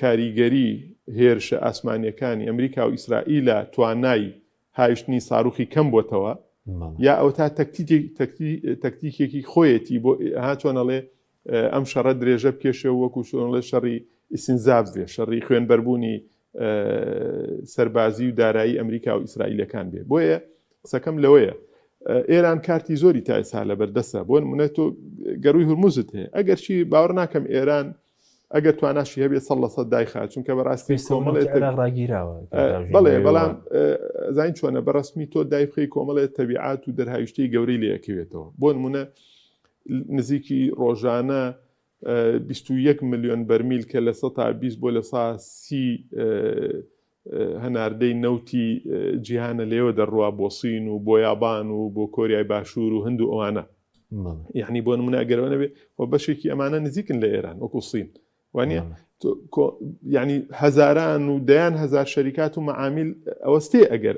کاریگەری هێرشە ئاسمانیەکانی ئەمریکا و ئیسرائیلە توانای هاویشتنی ساروخی کەم بۆتەوە یا ئەوتا تەکتیکێکی خۆیەتی بۆ ها چۆنەڵێ ئەم شەڕە درێژە بکێشێ و وەکو چۆنڵێ شەڕی ئیسینزاف بێ، شەڕی خوێنبەربوونی سەربازی و دارایی ئەمریکا و ئیسرائیلەکان بێ. بۆیە قسەکەم لەوەیە ئێران کارتی زۆری تا ئێستا لەبەردەستە. بۆ نمونە تۆ گەروی هورمزت هەیە، ئەگەرچی باوەڕ ناکەم ئێران ئەگەر تواناشی هەبێت 100% دایخا، چونکە بەڕاستی کۆمەڵێ ڕاگیراوە. بەڵێ بەڵام زین چۆنە بە ڕسمی تۆ دایبخەی کۆمەڵێ تەبیعات و دەرهاویشتەی گەورەی لەکەوێتەوە. بۆ نمونە نزیکی ڕۆژانە 21 ملیۆن بەرمیل کە لە 120 بۆ لە 30 هەناردەی نەوتی جیهانە لێوە دەڕوا بۆ سین و بۆ یابان و بۆ کۆریای باشوور و هند و ئەوانە. یعنی بۆ نمونە ئەگەرەوە نەبێ و بەشێکی ئەمانە نزیکن لە ئێران وەکو سین وانە یعنی هەزاران و دەیان هەزار شەریکات و مەعامیل ئەوەستێ ئەگەر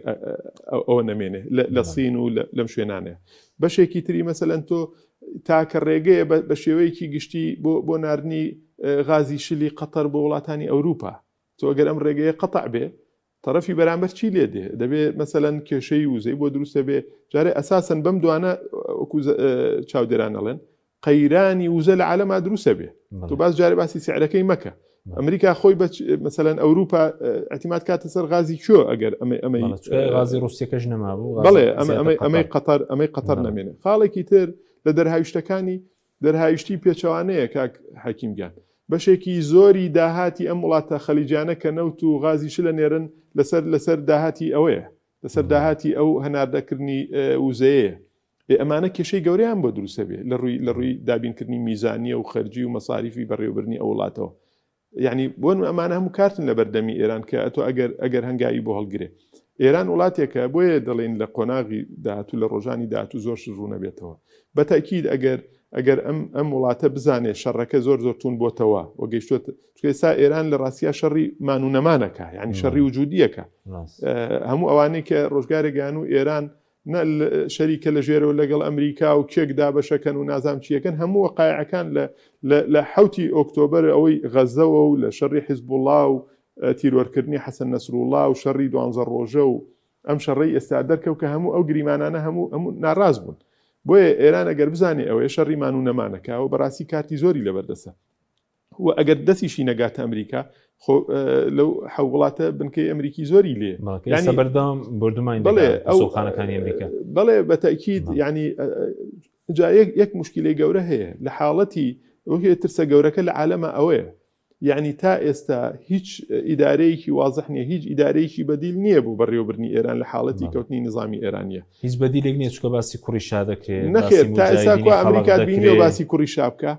ئەوە نەمێنێ لە سین و لەم شوێنانەیە. بەشێکی تری مەسەلەن تۆ تاکە ڕێگەیە بە شێوەیەکی گشتی بۆ ناردنی غازی شلی قەتەر بۆ وڵاتانی ئەوروپا. تۆ ئەگەر ئەم ڕێگەیە قەتع بێ تەرەفی بەرامبەر چی لێ دێ؟ دەبێ مەسەلەن کێشەی وزەی بۆ دروستە بێ. جارێ ئەساسەن بەم دوانە وەکو چاودێران ئەڵێن قەیرانی وزە لە عالەما دروستە بێ. تۆ باس جارێ باسی سعرەکەی مەکە. ئەمریکا خۆی بە مەسەلەن ئەوروپا اعتماد کاتە سەر غازی کوێ ئەگەر ئەمەی ئەمەی غازی ڕوسیەکەش نەمابوو. بەڵێ ئەمەی ئەمەی قەتەر ئەمەی قەتەر نەمێنێ. خاڵێکی تر لە دەرهاویشتەکانی دەرهاویشتی پێچەوانەیە کاک حەکیم گیان. بەشێکی زۆری داهاتی ئەم وڵاتە خەلیجانە کە نەوت و غازی شلە نێرن لەسەر لەسەر داهاتی ئەوەیە، لەسەر داهاتی ئەو هەناردەکردنی وزەیەیە. ئێ ئەمانە کێشەی گەورەیان بۆ دروست ئەبێ لە ڕووی لە ڕووی دابینکردنی میزانیە و خەرجی و مەساریفی بەڕێوەبردنی ئەو وڵاتەوە. یعنی بۆن ئەمانە هەموو کارتن لە بەردەمی ئێران کە ئەتۆ ئەگەر ئەگەر هەنگاوی بۆ هەڵگرێ. ئێران وڵاتێکە بۆیە دەڵێن لە قۆناغی داهاتوو لە ڕۆژانی داهاتوو زۆر شت ڕوونەبێتەوە. بە تەئکید ئەگەر ئەگەر ئەم ئەم وڵاتە بزانێ شەڕەکە زۆر زۆر توند بۆتەوە و گەیشتووە چونکە ئێستا ئێران لە ڕاستیا شەڕی مان و نەمانەکە، یعنی شەڕی وجودیەکە. هەموو ئەوانەی کە ڕۆژگارێک گیان و ئێران نە شەریکە لە ژێرەوە لەگەڵ ئەمریکا و کێک دابەشەکەن و نازام چیەکەن، هەموو وەقایعەکان لە حوتی ئۆکتۆبەر ئەوەی غەزەوە و لە شەڕی حیزبوڵا و تیرۆرکردنی حەسەن نەسروڵا و شەڕی دوانزە ڕۆژە و ئەم شەڕەی ئێستا دەرکەوت کە هەموو ئەو گریمانانە هەموو هەموو ناڕاست بوون. بۆیە ئێران ئەگەر بزانێ ئەوەیە شەڕی مان و نەمانەکە و بەڕاستی کارتی زۆری لەبەردەسە و ئەگەر دەستیشی نەگاتە ئەمریکا خۆ لەو حەو وڵاتە بنکەی ئەمریکی زۆری لێ یعنی بەردەوام بردومانی بەڵێ ئەو خانەکانی ئەمریکا بەڵێ بە تەکید یعنی جا یەک یەک مشکلەی گەورە هەیە لە حاڵەتی وەکێ ترسە گەورەکە لە عالەمە ئەوەیە یەعنی تا ئێستا هیچ ئیدارەیەکی وازح نییە، هیچ ئیدارەیەکی بەدیل نییە بۆ بەڕێوەبردنی ئێران لە حاڵەتی کەوتنی نیزامی ئێرانییە. هیچ بەدیلێک نییە چونکە باسی کوڕی شا دەکرێ، نەخێر باسی تا ئێستا موجاهیدینی کوا خەڵق ئەمریکات بینیوە دەکرێ. باسی کوڕی شا بکا؟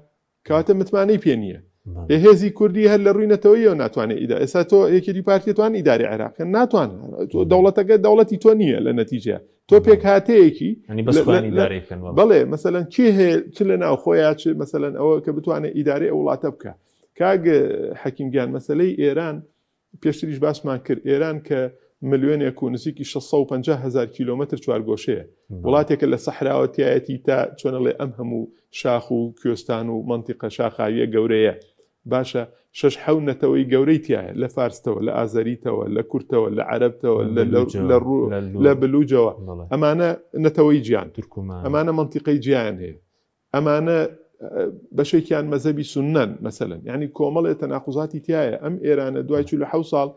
کەواتە متمانەی پێ نییە. بەڵێ. ئێ هێزی کوردی هەر لە ڕووی نەتەوەییەوە ناتوانێ ئیدا ئێستا تۆ یەکێتی پارتی توان ئیدارەی عێراق کەن ناتوانن تۆ دەوڵەتەکە دەوڵەتی تۆ نییە لە نەتیجەیا تۆ پێکهاتەیەکی بەڵێ مەسەلەن کێ هەیە چ لە ناوخۆیا چ مەسەلەن ئەوە کە بتوانێت ئیدارەی ئەو وڵاتە بکە کاک حەکیم گیان مەسەلەی ئێران پێشتریش باسمان کرد ئێران کە ملیۆنێک و نزیکی 650 هزار کیلۆمەتر چوارگۆشەیە وڵاتێکە لە سەحراوە تایەتی تا چۆنەڵێ ئەم هەموو شاخ و کوێستان و منتیقە شاخاویە گەورەیە باشە شەش حەو نەتەوەی گەورەی تیایە لە فارستەوە لە ئازەریتەوە لە کورتەوە لە عەرەبتەوە لە لە بلوجەوە ئەمانە نەتەوەی جیان ئەمانە مەنتیقەی جیایان هەیە ئەمانە بەشێکیان مەزەبی سوننەن مەسەلەن یعنی کۆمەڵێ تەناقوزاتی تایە ئەم ئێرانە دوای 46 ساڵ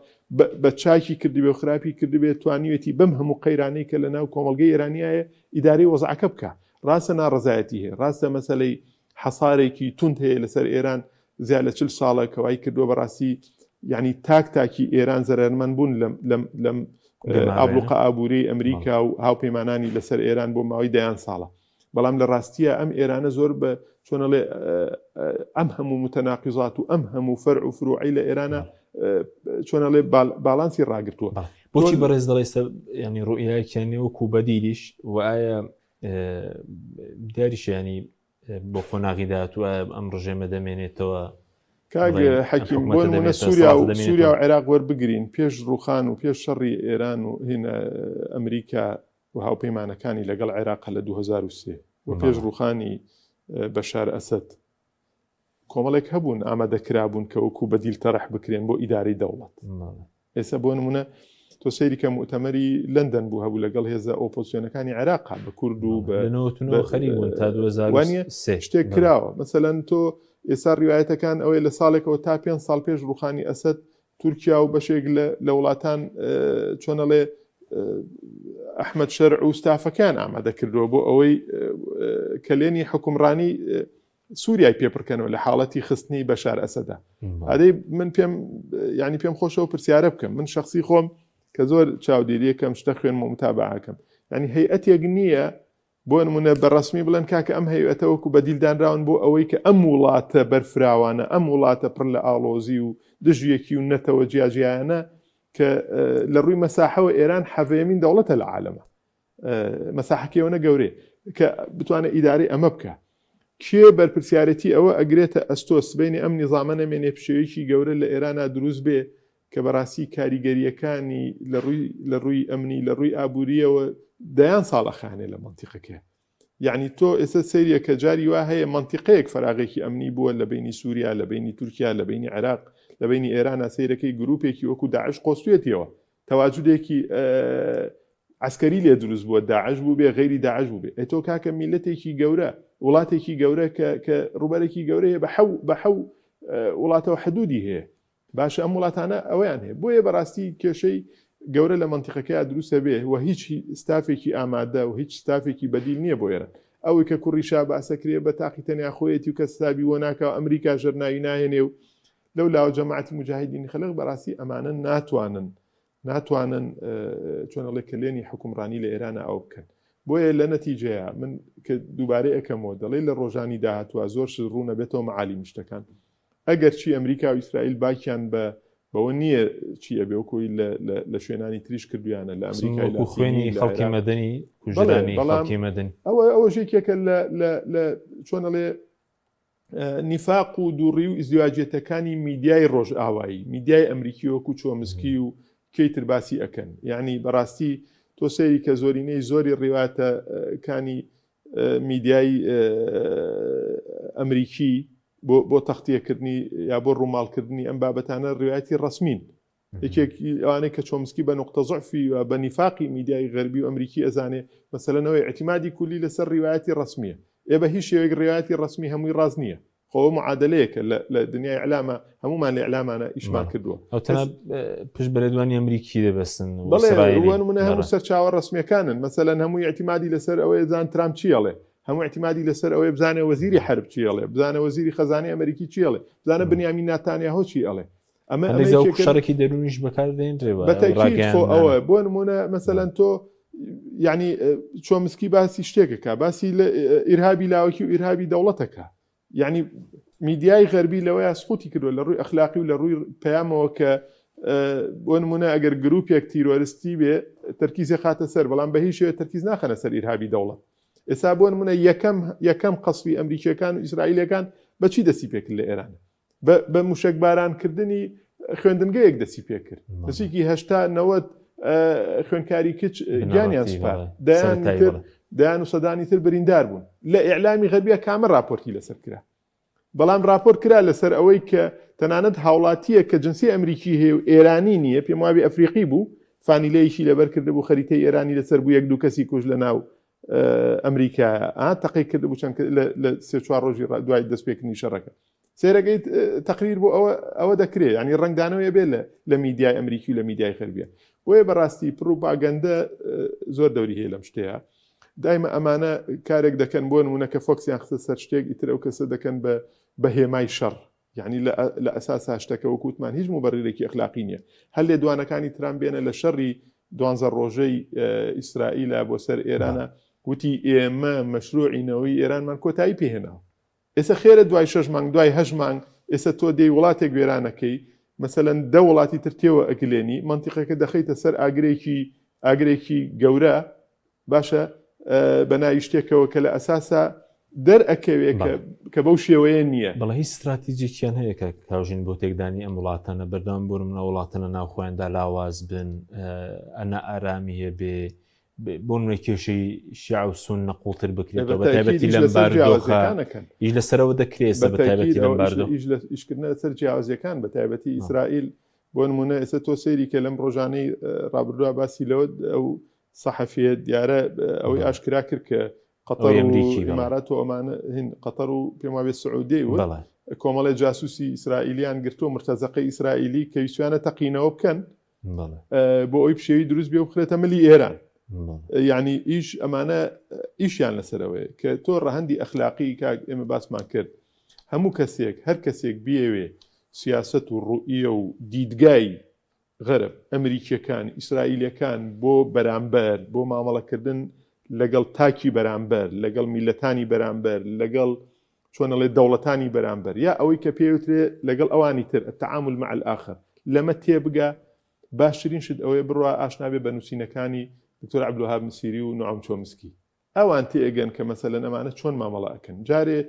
بە چاکی کردبێ و خراپی کردبێت توانیوێتی بەم هەموو قەیرانەی کە لە ناو کۆمەڵگەی ئێرانیایە ئیدارەی وەزعەکە بکە ڕاستە ناڕەزایەتی هەیە ڕاستە مەسەلەی حەسارێکی توند هەیە لەسەر ئێران زیاد لە چل ساڵە کە وای کردووە بەڕاستی یعنی تاک تاکی ئێران زەرەرمەند بوون لەم لەم لەم ئابلوقە ئابووری ئەمریکا و هاوپەیمانانی لەسەر ئێران بۆ ماوەی دەیان ساڵە بەڵام لە ڕاستیە ئەم ئێرانە زۆر بە چۆنەڵێ ئەم هەموو متەناقیزات و ئەم هەموو فەرع و فروعی لە ئێرانە چۆنەڵێ باڵانسی ڕاگرتووە بۆچی بەڕێز دەڵێ ینی ڕوئیایکیان وەکو بەدیلیش و ئایا دیاریشە ینی بۆ قۆناغی داهاتوو ئایا ئەم ڕژێمە دەمێنێتەوە کاک حەکیم بۆ نمونە سووریا و سووریا و عێراق وەربگرین پێش ڕوخان و پێش شەڕی ئێران و هینە ئەمریکا و هاوپەیمانەکانی لەگەڵ عێراق لە 2003 و پێش ڕوخانی بەشار ئەسەد کۆمەڵێک هەبوون ئامادەکرابوون کە وەکو بەدیل تەرح بکرێن بۆ ئیدارەی دەوڵەت ئێستا بۆ نمونە تۆ سەیری کە موتەمەری لەندەن بوو هەبوو لەگەڵ هێزە ئۆپۆزسیۆنەکانی عێراق بە کورد و بە تا 2023 شتێک کراوە مەسەلەن تۆ ئێستا ڕیواەتەکان ئەوەی لە ساڵێکەوە تا پێ ساڵ پێش ڕوخانی ئەسەد تورکیا و بەشێک لە وڵاتان چۆنەڵێ ئەحمد شەرع و ستافەکان ئامادە کردووە بۆ ئەوەی کەلێنی حکومڕانی سووریای پێ پڕکەنەوە لە حاڵەتی خستنی بەشار ئەسەدا ئەدەی من پێم ینی پێم خۆشەوە پرسیارە بکەم من شخصی خۆم کە زۆر چاودێریەکەم شتە خوێن متابعەکەم ینی هەیئەتێک نییە بۆ نمونە بە ڕسمی بڵێن کاکە ئەم هەیئەتە وەکو بەدیلدانراون بۆ ئەوەی کە ئەم وڵاتە بەرفراوانە ئەم وڵاتە پڕ لە ئاڵۆزی و دژیەکی و نەتەوە جیاجیایانە کە لە ڕووی مەساحەوە ئێران حەڤەیەمین دەوڵەتە لە عالەمە مەساحەکەی ئەوەنە گەورەیە کە بتوانێت ئیدارەی ئەمە بکە کێ بەرپرسیارەتی ئەوە ئەگرێتە ئەستۆ سبینی ئەم نیزامە نەمێنێ پشێویەکی گەورە لە ئێرانە دروست بێ کە بەڕاستی کاریگەریەکانی لە ڕووی لە ڕووی ئەمنی لە ڕووی ئابووریەوە دەیان ساڵ ئەخانێ لە مەنتیقەکە یعنی تۆ ئێستا سەیریە کە جاری وا هەیە مەنتیقەیەک فراغێکی ئەمنی بووە لە بینی سووریا لە بینی تورکیا لە بینی عێراق لە بینی ئێرانە سەیرەکەی گروپێکی وەکو داعش قۆستوێتیەوە تەواجودێکی عسکەری لێ دروست بووە داعش بوو بێ غەیری داعش بوو بێ ئەی تۆ کاکە میلەتێکی گەورە وڵاتێکی گەورە کە کە ڕووبەرێکی گەورە هەیە بە حەو بە حەو وڵاتەوە حدودی هەیە باشە ئەم وڵاتانە ئەویان هەیە بۆیە بەڕاستی کێشەی گەورە لە منتیقەکەی دروستە بێ و هیچ ستافێکی ئامادە و هیچ ستافێکی بەدیل نییە بۆ ئێران ئەوەی کە کوڕی شا باسەکرێ بە تاقی تەنیا خۆیەتی و کە ستابی بۆ ناکە ئەمریکا ژەرناوی ناهێنێ و لەو لاوە جەماعەتی موجاهیدینی خەلق بەڕاستی ئەمانە ناتوانن ناتوانن چۆن ئەڵێ کەلێنی حکومڕانی لە ئێرانە ئەو بکەن بۆیە لە نەتیجەیە من کە دووبارە ئەەکەمەوە دەڵێ لە ڕۆژانی داهاتوە زۆر شت ڕوونە بێتەوە معالی مشتەکان ئەگەر چی ئەمریکا و ئیسرائیل باکیان بە بەوە نییە چی ئەبێ وەکۆی لە شوێنانی تریش کردویانە لە ئەمریکای خوێنی خەڵکی مەدەنی کوژرانی خەڵکی مەدەنی ئەوە ئەوە ژێکێکە لە چۆنەڵێ نیفاق و دووڕی و ئیزدواجیەتەکانی میدیای ڕۆژئاوایی، میدیای ئەمریکی وەکو چۆمسکی و کێی تر باسی ئەکەن. یەعنی بەڕاستی تۆ سەیری کە زۆرینەی زۆری ڕیوایەتەکانی میدیای ئەمریکی بۆ بۆ تەختیەکردنی یا بۆ ڕووماڵکردنی ئەم بابەتانە ڕیوایەتی ڕەسمین. یەکێک ئەوانەی کە چۆمسکی بە نقطە ضعفی و بە نیفاقی میدیای غەربی و ئەمریکی ئەزانێ مەسەلەن ئەوەیە ئیعتیمادی کولی لەسەر ڕیوایەتی ڕەسمیە ئێ بە هیچ شێوەیەک ڕیوایەتی ڕەسمی هەمووی ڕاست نییە خۆ ئەوە معادلەیەکە لە لە دنیای ئیعلامە هەموومان لە ئیعلامانە ئیشمان کردووە ئەو تەنها پشت بە لێدوانی ئەمریکی دەبەستن بەڵێ وە نمونە هەموو سەرچاوە ڕەسمیەکانن مەسەلەن هەمووی ئیعتیمادی لەسەر ئەوەیە زان ترامپ چی ئەڵێ. هەموو اعتمادی لەسەر ئەوەیە بزانێ وەزیری حرب چی ئەڵێ بزانە وەزیری خەزانەی ئەمریکی چی ئەڵێ بزانە بنیامین ناتانیاهۆ چی ئەڵێ ئەمە شەڕێکی دەروونیش بەکاردێنرێ بەتەکید خۆ ئەوە بۆ نمونە مەسەلەن تۆ یعنی چۆمسکی باسی شتێکەکە باسی لە ئیرهابی لاوەکی و ئیرهابی دەوڵەتەکە یعنی میدیای غەربی لەوەیە سقوتی کردووە لە ڕووی ئەخلاقی و لە ڕووی پەیامەوە کە بۆ نمونە ئەگەر گروپێک تیرۆرستی بێ تەرکیزی خاتە سەر بەڵام بە هیچ شێوەیەک تەرکیز ناخەنە سەر ئیرهابی دەوڵەت ئێستا بۆ نمونە یەکەم یەکەم قەسفی ئەمریکیەکان و ئیسرائیلەکان بەچی دەستی پێکرد لە ئێران بە موشەکبارانکردنی خوێندنگەیەک دەستی پێکرد نزیکی هەشتا نەوەد خوێندکاری کچ گیانیان سوپارد دەیان تر دەیان و سەدانی تر بریندار بوون لە ئیعلامی غەربیە کامە راپۆرتی لەسەر کرا بەڵام راپۆرت کرا لەسەر ئەوەی کە تەنانەت هاوڵاتیە کە جنسی ئەمریکی هەیە و ئێرانی نییە پێم وابێ ئەفریقی بوو فانیلەیەکی لەبەر کردبوو خەریتەی ئێرانی لەسەر بوو یەک دوو کەسی کوش لە ناو ئەمریکا تەقی کردبوو چەند لە سێ چوار ڕۆژی دوای دەستپێکردنی شەڕەکە سێرەکەی تەقریر بۆ ئەوە ئەوە دەکرێت ینی ڕنگدانەوەی بێ لە لە میدیای ئەمریکی و لە میدیای غەربیە بۆیە بەڕاستی پڕوپاگەندە زۆر دەوری هەیە لەم شتەیە دایمە ئەمانە کارێک دەکەن بۆ نمونە کە فۆکسیان خستە سەر شتێک ئیتر ئەو کەسە دەکەن بە بە هێمای شەڕ یعنی لە ئەساسا شتەکە وەکو وتمان هیچ موبەریرێکی ئەخلاقی نییە هەر لێدوانەکانی ترامپ بێنە لە شەڕی دوانزە ڕۆژەی ئیسرائیلە بۆ سەر ئێرانە وتی ئێمە مەشروعی نەوەی ئێرانمان کۆتایی پێهێناوە ئێستا خێرە دوای شەش مانگ دوای هەش مانگ ئێستا تۆ دێی وڵاتێک وێرانەکەی مەسەلەن دە وڵاتی تر تێوە ئەگلێنی مەنتیقەکە دەخەیتە سەر ئاگرێکی ئاگرێکی گەورە باشە بە ناوی شتێکەوە کە لە ئەساسا دەر ئەکەوێ کە بەو شێوەیە نییە. بەڵێ هیچ ستراتیجێکیان هەیە کاک هاوژین بۆ تێکدانی ئەم وڵاتانە بەردەوام بۆ نمونە وڵاتە لە ناوخۆیاندا لاواز بن ئەنا ئارامی هەبێ بۆ نمونە کێشەی شیعە و سوننە قوڵتر بکرێتەوە بە تایبەتی لەم بارودۆخە ئیش لەسەرەوە دەکرێت بە تایبەتی لەم بارودۆخ ئیشکردنە لەسەر جیاوازیەکان بە تایبەتی ئیسرائیل بۆ نمونە ئێستا تۆ سەیری کە لەم ڕۆژانەی ڕابردووە باسی لەوە ئەو سەحەفیە دیارە ئەوەی ئاشکرا کرد کە قەتەر و ئیمارات و ئەمانە هین قەتەر و پێم وابێ سعودیەی وت کۆمەڵی جاسوسی ئیسرائیلیان گرتووە مرتەزەقەی ئیسرائیلی کە ویستویانە تەقینەوە بکەن بۆ ئەوی پشێوی دروست بێ و بخرێتە ملی ئێران یعنی ئیش ئەمانە ئیشیان لەسەرەوەیە کە تۆ ڕەهەندی ئەخلاقی کاک ئێمە باسمان کرد هەموو کەسێک هەر کەسێک بیەوێ سیاست و ڕوئیە و دیدگای غەرب، ئەمریکییەکان، ئیسرائیلییەکان بۆ بەرامبەر، بۆ مامەڵەکردن لەگەڵ تاکی بەرامبەر، لەگەڵ میللەتانی بەرامبەر، لەگەڵ چۆن ئەڵێ دەوڵەتانی بەرامبەر، یا ئەوەی کە پێیوترێ لەگەڵ ئەوانی تر، التعامل مع الآخر، لەمە تێبگا، باشترین شت ئەوەیە بڕوا ئاشنا بێ بە نووسینەکانی دکتۆر عەبدولوەهاب مسیری و نوعەم چۆمسکی. ئەوان تێئەگەن کە مەسەلەن ئەمانە چۆن مامەڵە ئەکەن. جارێ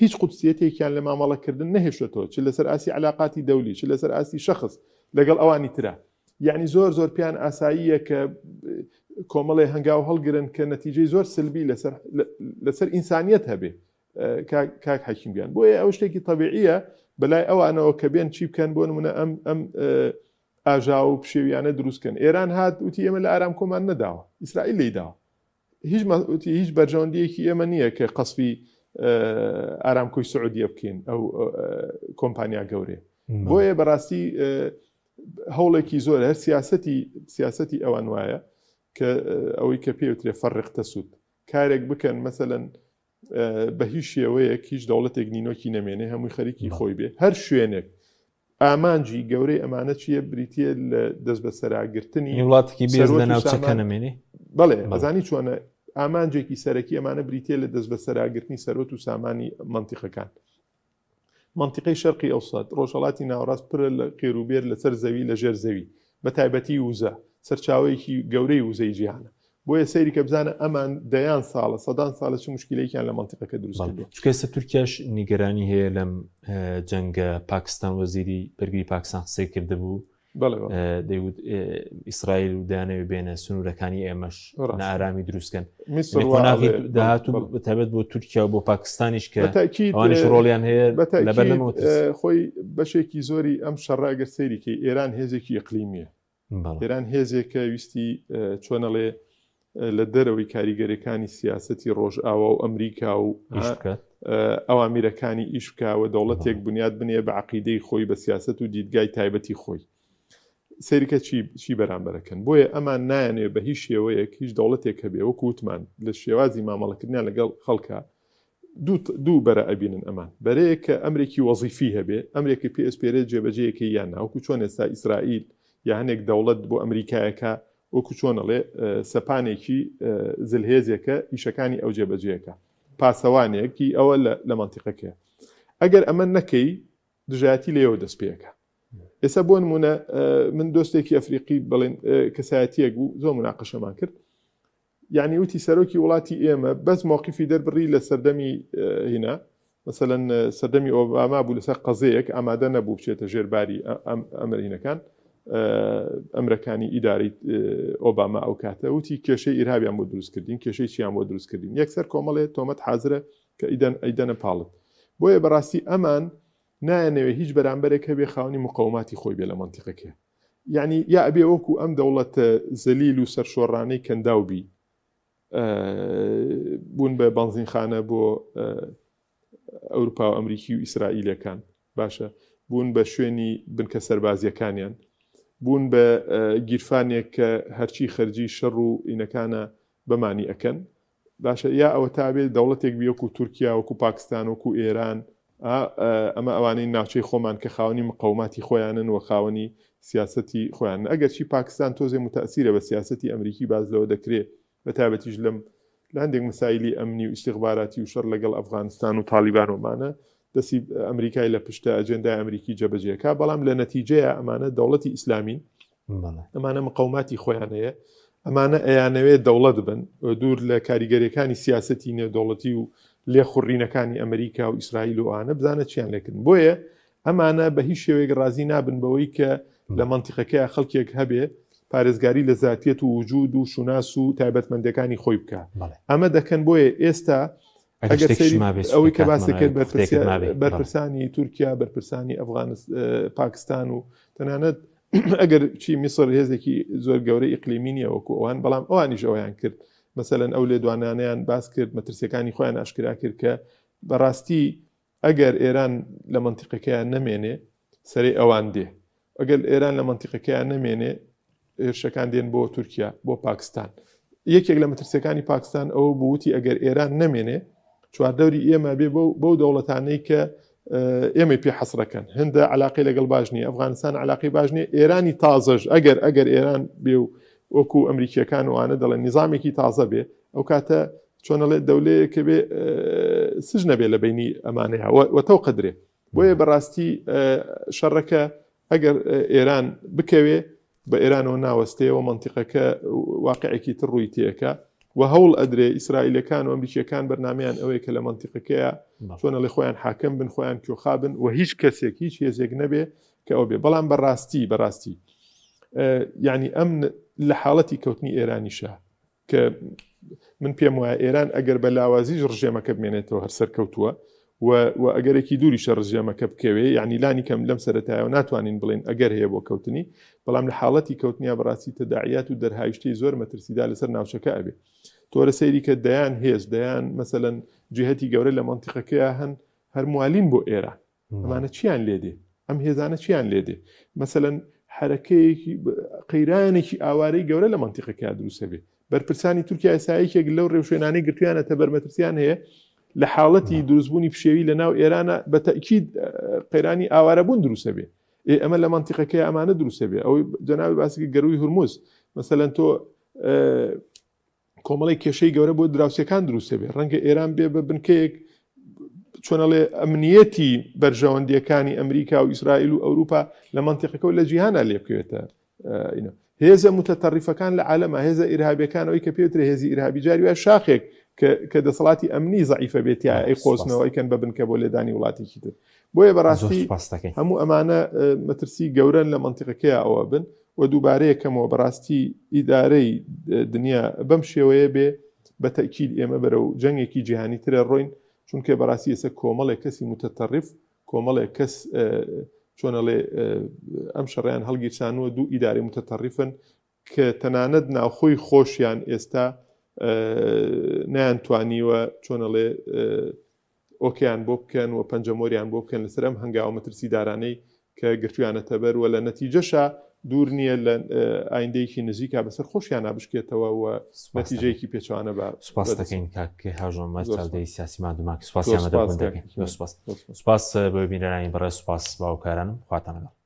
هیچ قودسیەتێکیان لە مامەڵەکردن نەهێشتۆتەوە، چ لەسەر ئاستی عەلاقاتی دەولی، چ لەسەر ئاستی شەخس لەگەڵ ئەوانی ترا. یەعنی زۆر زۆر پێیان ئاساییە کە کۆمەڵێ هەنگاو هەڵگرن کە نەتیجەی زۆر سلبی لەسەر لەسەر ئینسانیەت هەبێ. کاک کاک حەکیم گیان بۆیە ئەو شتێکی تەبیعیە بەلای ئەوانەوە کە بێن چی بکەن بۆ نمونە ئەم ئەم ئاژاوە و پشێویانە دروست کەن. ئێران هات وتی ئێمە لە ئارامکۆمان نەداوە، ئیسرائیل لێی داوە. هیچ وتی هیچ بەرژەوەندییەکی ئێمە نییە کە قەسفی ئارامکۆی سعودیە بکەین ئەو کۆمپانیا گەورەیە. بۆیە بەڕاستی هەوڵێکی زۆر هەر سیاسەتی سیاسەتی ئەوان وایە کە ئەوەی کە پێوترێ فەرق تەسود کارێک بکەن مەسەلەن بە هیچ شێوەیەک هیچ دەوڵەتێک نینۆکی نەمێنێ هەمووی خەریکی خۆی بێ هەر شوێنێک ئامانجی گەورەی ئەمانە چییە بریتە لە دەست بەسەراگرتنی وڵاتێکی بێ لە ناوچەکە نەمێنێ بەڵێ ئەزانی چۆنە ئامانجێکی سەرەکی ئەمانە بریتە لە دەست بەسەراگرتنی سەرۆت و سامانی منتیقەکان مەنتیقەی شەرقی ئەوسەت، ڕۆژهەڵاتی ناوەڕاست پرە لە قێروبێر لەسەر زەوی لەژێر زەوی، بە تایبەتی وزە، سەرچاوەیەکی گەورەی وزەی جیهانە. بۆیە سەیری کە بزانە ئەمان دەیان ساڵە، سەدان ساڵە چ موشکیلەیەکیان لە مەنتیقەکە دروست کردووە. چونکە ئێستا تورکیاش نیگەرانی هەیە لەم جەنگە، پاکستان وەزیری بەرگری پاکستان قسەی کردبوو، دەیوت ئیسرائیل و دەیانەوێت بێنە سنوورەکانی ئێمەش نائارامی دروستکەن قۆناغی داهاتوو بەتایبەت بۆ تورکیا و بۆ پاکستانیش کە ئەوانیش ڕۆڵیان هەیە لەبەردەمەوە خۆی بەشێکی زۆری ئەم شەڕە ئەگەر سەیریکەی ئێران هێزێکی ئیقلیمیە ئێران هێزێکە ویستی چۆنەڵێ لە دەرەوەی کاریگەریەکانی سیاسەتی ڕۆژئاوا و ئەمریکا و ئەوامیرەکانی ئیش بکا و دەوڵەتێک بنیات بنێ بە عەقیدەی خۆی بە سیاسەت و دیدگای تایبەتی خۆی. سەیرکە چی چی بەرامبەرەکەن بۆیە ئەمان نایانەوێ بە هیچ شێوەیەک هیچ دەوڵەتێک هەبێ وەکو وتمان لە شێوازی مامەڵەکردنیان لەگەڵ خەڵکە دوو بەرە ئەبینن ئەمان بەرەیەک کە ئەمرێکی وەزیفی هەبێ ئەمرێکی پێ ئەسپێرێت جێبەجێیەکەی یان نا وەکو چۆن ئێستا ئیسرائیل یا هەنێک دەوڵەت بۆ ئەمریکایەکە وەکو چۆن ئەڵێ سەپانێکی زلهێزێکە ئیشەکانی ئەو جێبەجێکە پاسەوانێکی ئەوە لە مەنتیقەکەیە ئەگەر ئەمە نەکەی دژایەتی لێەوە دەست پێەکە ئێستا بۆ نمونە من دۆستێکی ئەفریقی بڵێن کەسایەتیەک بوو زۆر مناقەشەمان کرد یعنی وتی سەرۆکی وڵاتی ئێمە بەس مووقفی دەربڕی لە سەردەمی هینا مەسەلەن سەردەمی ئۆباما بوو لەسەر قەزەیەک ئامادە نەبوو بچێتە ژێر باری ئەمرینەکان ئەمرەکانی ئیداری ئۆباما ئەو کاتە وتی کێشەی ئیرهابیان بۆ دروستکردین کێشەی چیان بۆ دروستکردین یەکسەر کۆمەڵێ تۆمەت حازرە کە ئیدەن ئەیدەنە پاڵت بۆیە بەڕاستی ئەمان نایەنەوێ هیچ بەرامبەرێک هەبێ خاونی مقەوماتی خۆی بێ لە مەنتیقەکە یعنی یا ئەبێ وەکو ئەم دەوڵەتە زەلیل و سەرشۆڕانەی کەنداو بی بوون بە بەنزینخانە بۆ ئەوروپا و ئەمریکی و ئیسرائیلەکان باشە بوون بە شوێنی بنکە سەربازیەکانیان بوون بە گیرفانێک کە هەرچی خەرجی شەڕ و ئینەکانە بەمانی ئەکەن باشە یا ئەوە تا بێت دەوڵەتێک بی وەکو تورکیا وەکو پاکستان وەکو ئێران ئەمە ئەوانەی ناوچەی خۆمان کە خاوەنی مقەوماتی خۆیانن و خاوەنی سیاسەتی خۆیان ئەگەرچی پاکستان تۆزێ متەسیرە بە سیاسەتی ئەمریکی باز لەوە دەکرێ بە تایبەتیش لەم لە هەندێک مەسایلی ئەمنی و ئیستیخباراتی و شەڕ لەگەڵ ئەفغانستان و تاڵیبان ومانە دەستی ئەمریکای لە پشتە ئەجێندای ئەمریکی جێبەجێکا بەڵام لە نەتیجەیە ئەمانە دەوڵەتی ئیسلامین ئەمانە مقەوماتی خۆیان هەیە ئەمانە ئەیانەوێت دەوڵەت بن دوور لە کاریگەریەکانی سیاستی نێودەوڵەتی و لێخوڕینەکانی ئەمریکا و ئیسرائیل و ئەوانە بزانە چیان لێکردن بۆیە ئەمانە بە هیچ شێوەیەک ڕازی نابن بەوەی کە لە مەنتیقەکەی خەڵکێک هەبێ پارێزگاری لە زاتیەت و وجود و شوناس و تایبەتمەندەکانی خۆی بکە ئەمە دەکەن بۆیە ئێستا ئەگەر سەیری ئەوەی کە باسی کرد بەرپرسانی تورکیا بەرپرسانی ئەفغانست پاکستان و تەنانەت ئەگەر چی میسر هێزێکی زۆر گەورەی ئیقلیمی نییە وەکو ئەوان بەڵام ئەوانیش ئەویان کرد مەسەلەن ئەو لێدوانانیان باس کرد مەترسیەکانی خۆیان ئاشکرا کرد کە بەڕاستی ئەگەر ئێران لە مەنتیقەکەیان نەمێنێ سەرەی ئەوان دێ ئەگەر ئێران لە مەنتیقەکەیان نەمێنێ هێرشەکان دێن بۆ تورکیا بۆ پاکستان یەکێک لە مەترسیەکانی پاکستان ئەوە بووتی ئەگەر ئێران نەمێنێ چواردەوری ئێمە بێ بەو دەوڵەتانەی کە ئێمەی پێ حەسرەکەن هەندە علاقی لەگەڵ باش نییە ئەفغانستان علاقی باش نییە ئێرانی تازەش ئەگەر ئەگەر ئێران بێ و وەکو ئەمریکیەکان وانە دەڵێن نظامێکی تازە بێ ئەو کاتە چۆنەڵێ دەولەیەکە بێ سژ نەبێ لە بینی ئەمانەیە وە تەو قدرێ بۆیە بەڕاستی شەڕەکە ئەگەر ئێران بکەوێ بە ئێرانەوە ناوەستەیەوە مەنتیقەکە واقعێکی تر ڕووی تێکە و هەوڵ ئەدرێ ئیسرائیلەکان و ئەمریکیەکان بەرنامیان ئەوەیە کە لە مەنتیقەکەیە چۆنەڵێ خۆیان حاکم بن خۆیان کیۆخا بن و هیچ کەسێک هیچ هێزێک نەبێ کە ئەو بێ بەڵام بەڕاستی بەڕاستی یعنی ئەم لە حاڵەتی کەوتنی ئێرانیشە کە من پێم وایە ئێران ئەگەر بە لاوازیش ڕژێمەکە بمێنێتەوە هەر سەرکەوتووە و ئەگەرێکی دووریشە ڕژێمەکە بکەوێ یعنی لانی کەم لەم سەرەتایەوە ناتوانین بڵێن ئەگەر هەیە بۆ کەوتنی بەڵام لە حاڵەتی کەوتنیا بەڕاستی تەداعیات و دەرهایشتەی زۆر مەترسیدا لەسەر ناوچەکە ئەبێ تۆرە سەیری کە دەیان هێز دەیان مەسەلەن جهتی گەورە لە مەنتیقەکەیا هەن هەر موالین بۆ ئێران ئەمانە چیان لێ دێ ئەم هێزانە چیان لێ دێ مەسەلەن حرەکەیەکی قەیرانێکی ئاوارەی گەورە لە مەنتیقەکە دروستە بێ بەرپرسانی تورکیا ئێستا یەکێک لەو ڕێوشوێنانەی گرتویانەتە بەر مەترسیان هەیە لە حاڵەتی دروستبوونی پشێوی لە ناو ئێرانە بە تەکید قەیرانی ئاوارەبوون دروستە بێ ئێ ئەمە لە مەنتیقەکەی ئەمانە دروستە بێ ئەوەی جەنابی باسی گەروی هورمز مەسەلەن تۆ کۆمەڵی کێشەی گەورە بۆ دراوسەکان دروستە بێ ڕەنگە ئێران بێ بە بنکەیەک چۆنەڵێ ئەمنیەتی بەرژەوەندیەکانی ئەمریکا و ئیسرائیل و ئەوروپا لە مەنتیقەکە و لە جیهانە لێ بکەوێتە هێزە متەتەڕیفەکان لە عالەمە هێزە ئیرهابیەکان ئەوەی کە پێوترێ هێزی ئیرهابی جاری وایە شاخێک کە دەسەڵاتی ئەمنی زەعیفە بێت تیا ئەی قۆزنەوە ئەیکەن بە بنکە بۆ لێدانی وڵاتێکی تر بۆیە بەڕاستی هەموو ئەمانە مەترسی گەورەن لە مەنتیقەکەیا ئەوە بن و دووبارەیەکەمەوە بەڕاستی ئیدارەی دنیا بەم شێوەیە بێ بە تەکیل ئێمە بەرەو جەنگێکی جیهانی ترە ڕۆین چونکە بەڕاستی ئێستا کۆمەڵێک کەسی متەتەڕیف کۆمەڵێک کەس چۆن ئەڵێ ئەم شەڕیان هەڵگیرسانووە دوو ئیدارەی متەتەڕیفن کە تەنانەت ناوخۆی خۆشیان ئێستا نەیانتوانیوە چۆن ئەڵێ ئۆکەیان بۆ بکەن و پەنجەمۆریان بۆ بکەن لەسەر ئەم هەنگاوە مەترسیدارانەی کە گرتویانەتە بەر و لە نەتیجەشا دوور نییە لە ئایندەیەکی نزیکا بەسەر خۆشیانا بشکێتەوە و نەتیجەیەکی پێچەوانە بە سوپاس دەکەین کاک هاژۆمەر چاودێری سیاسی مادوماک سوپاسیان دەکەین سوپاس سوپاس بۆ بینەرانی بەڕێز سوپاس باوکارانم خواتان لەگەڵ.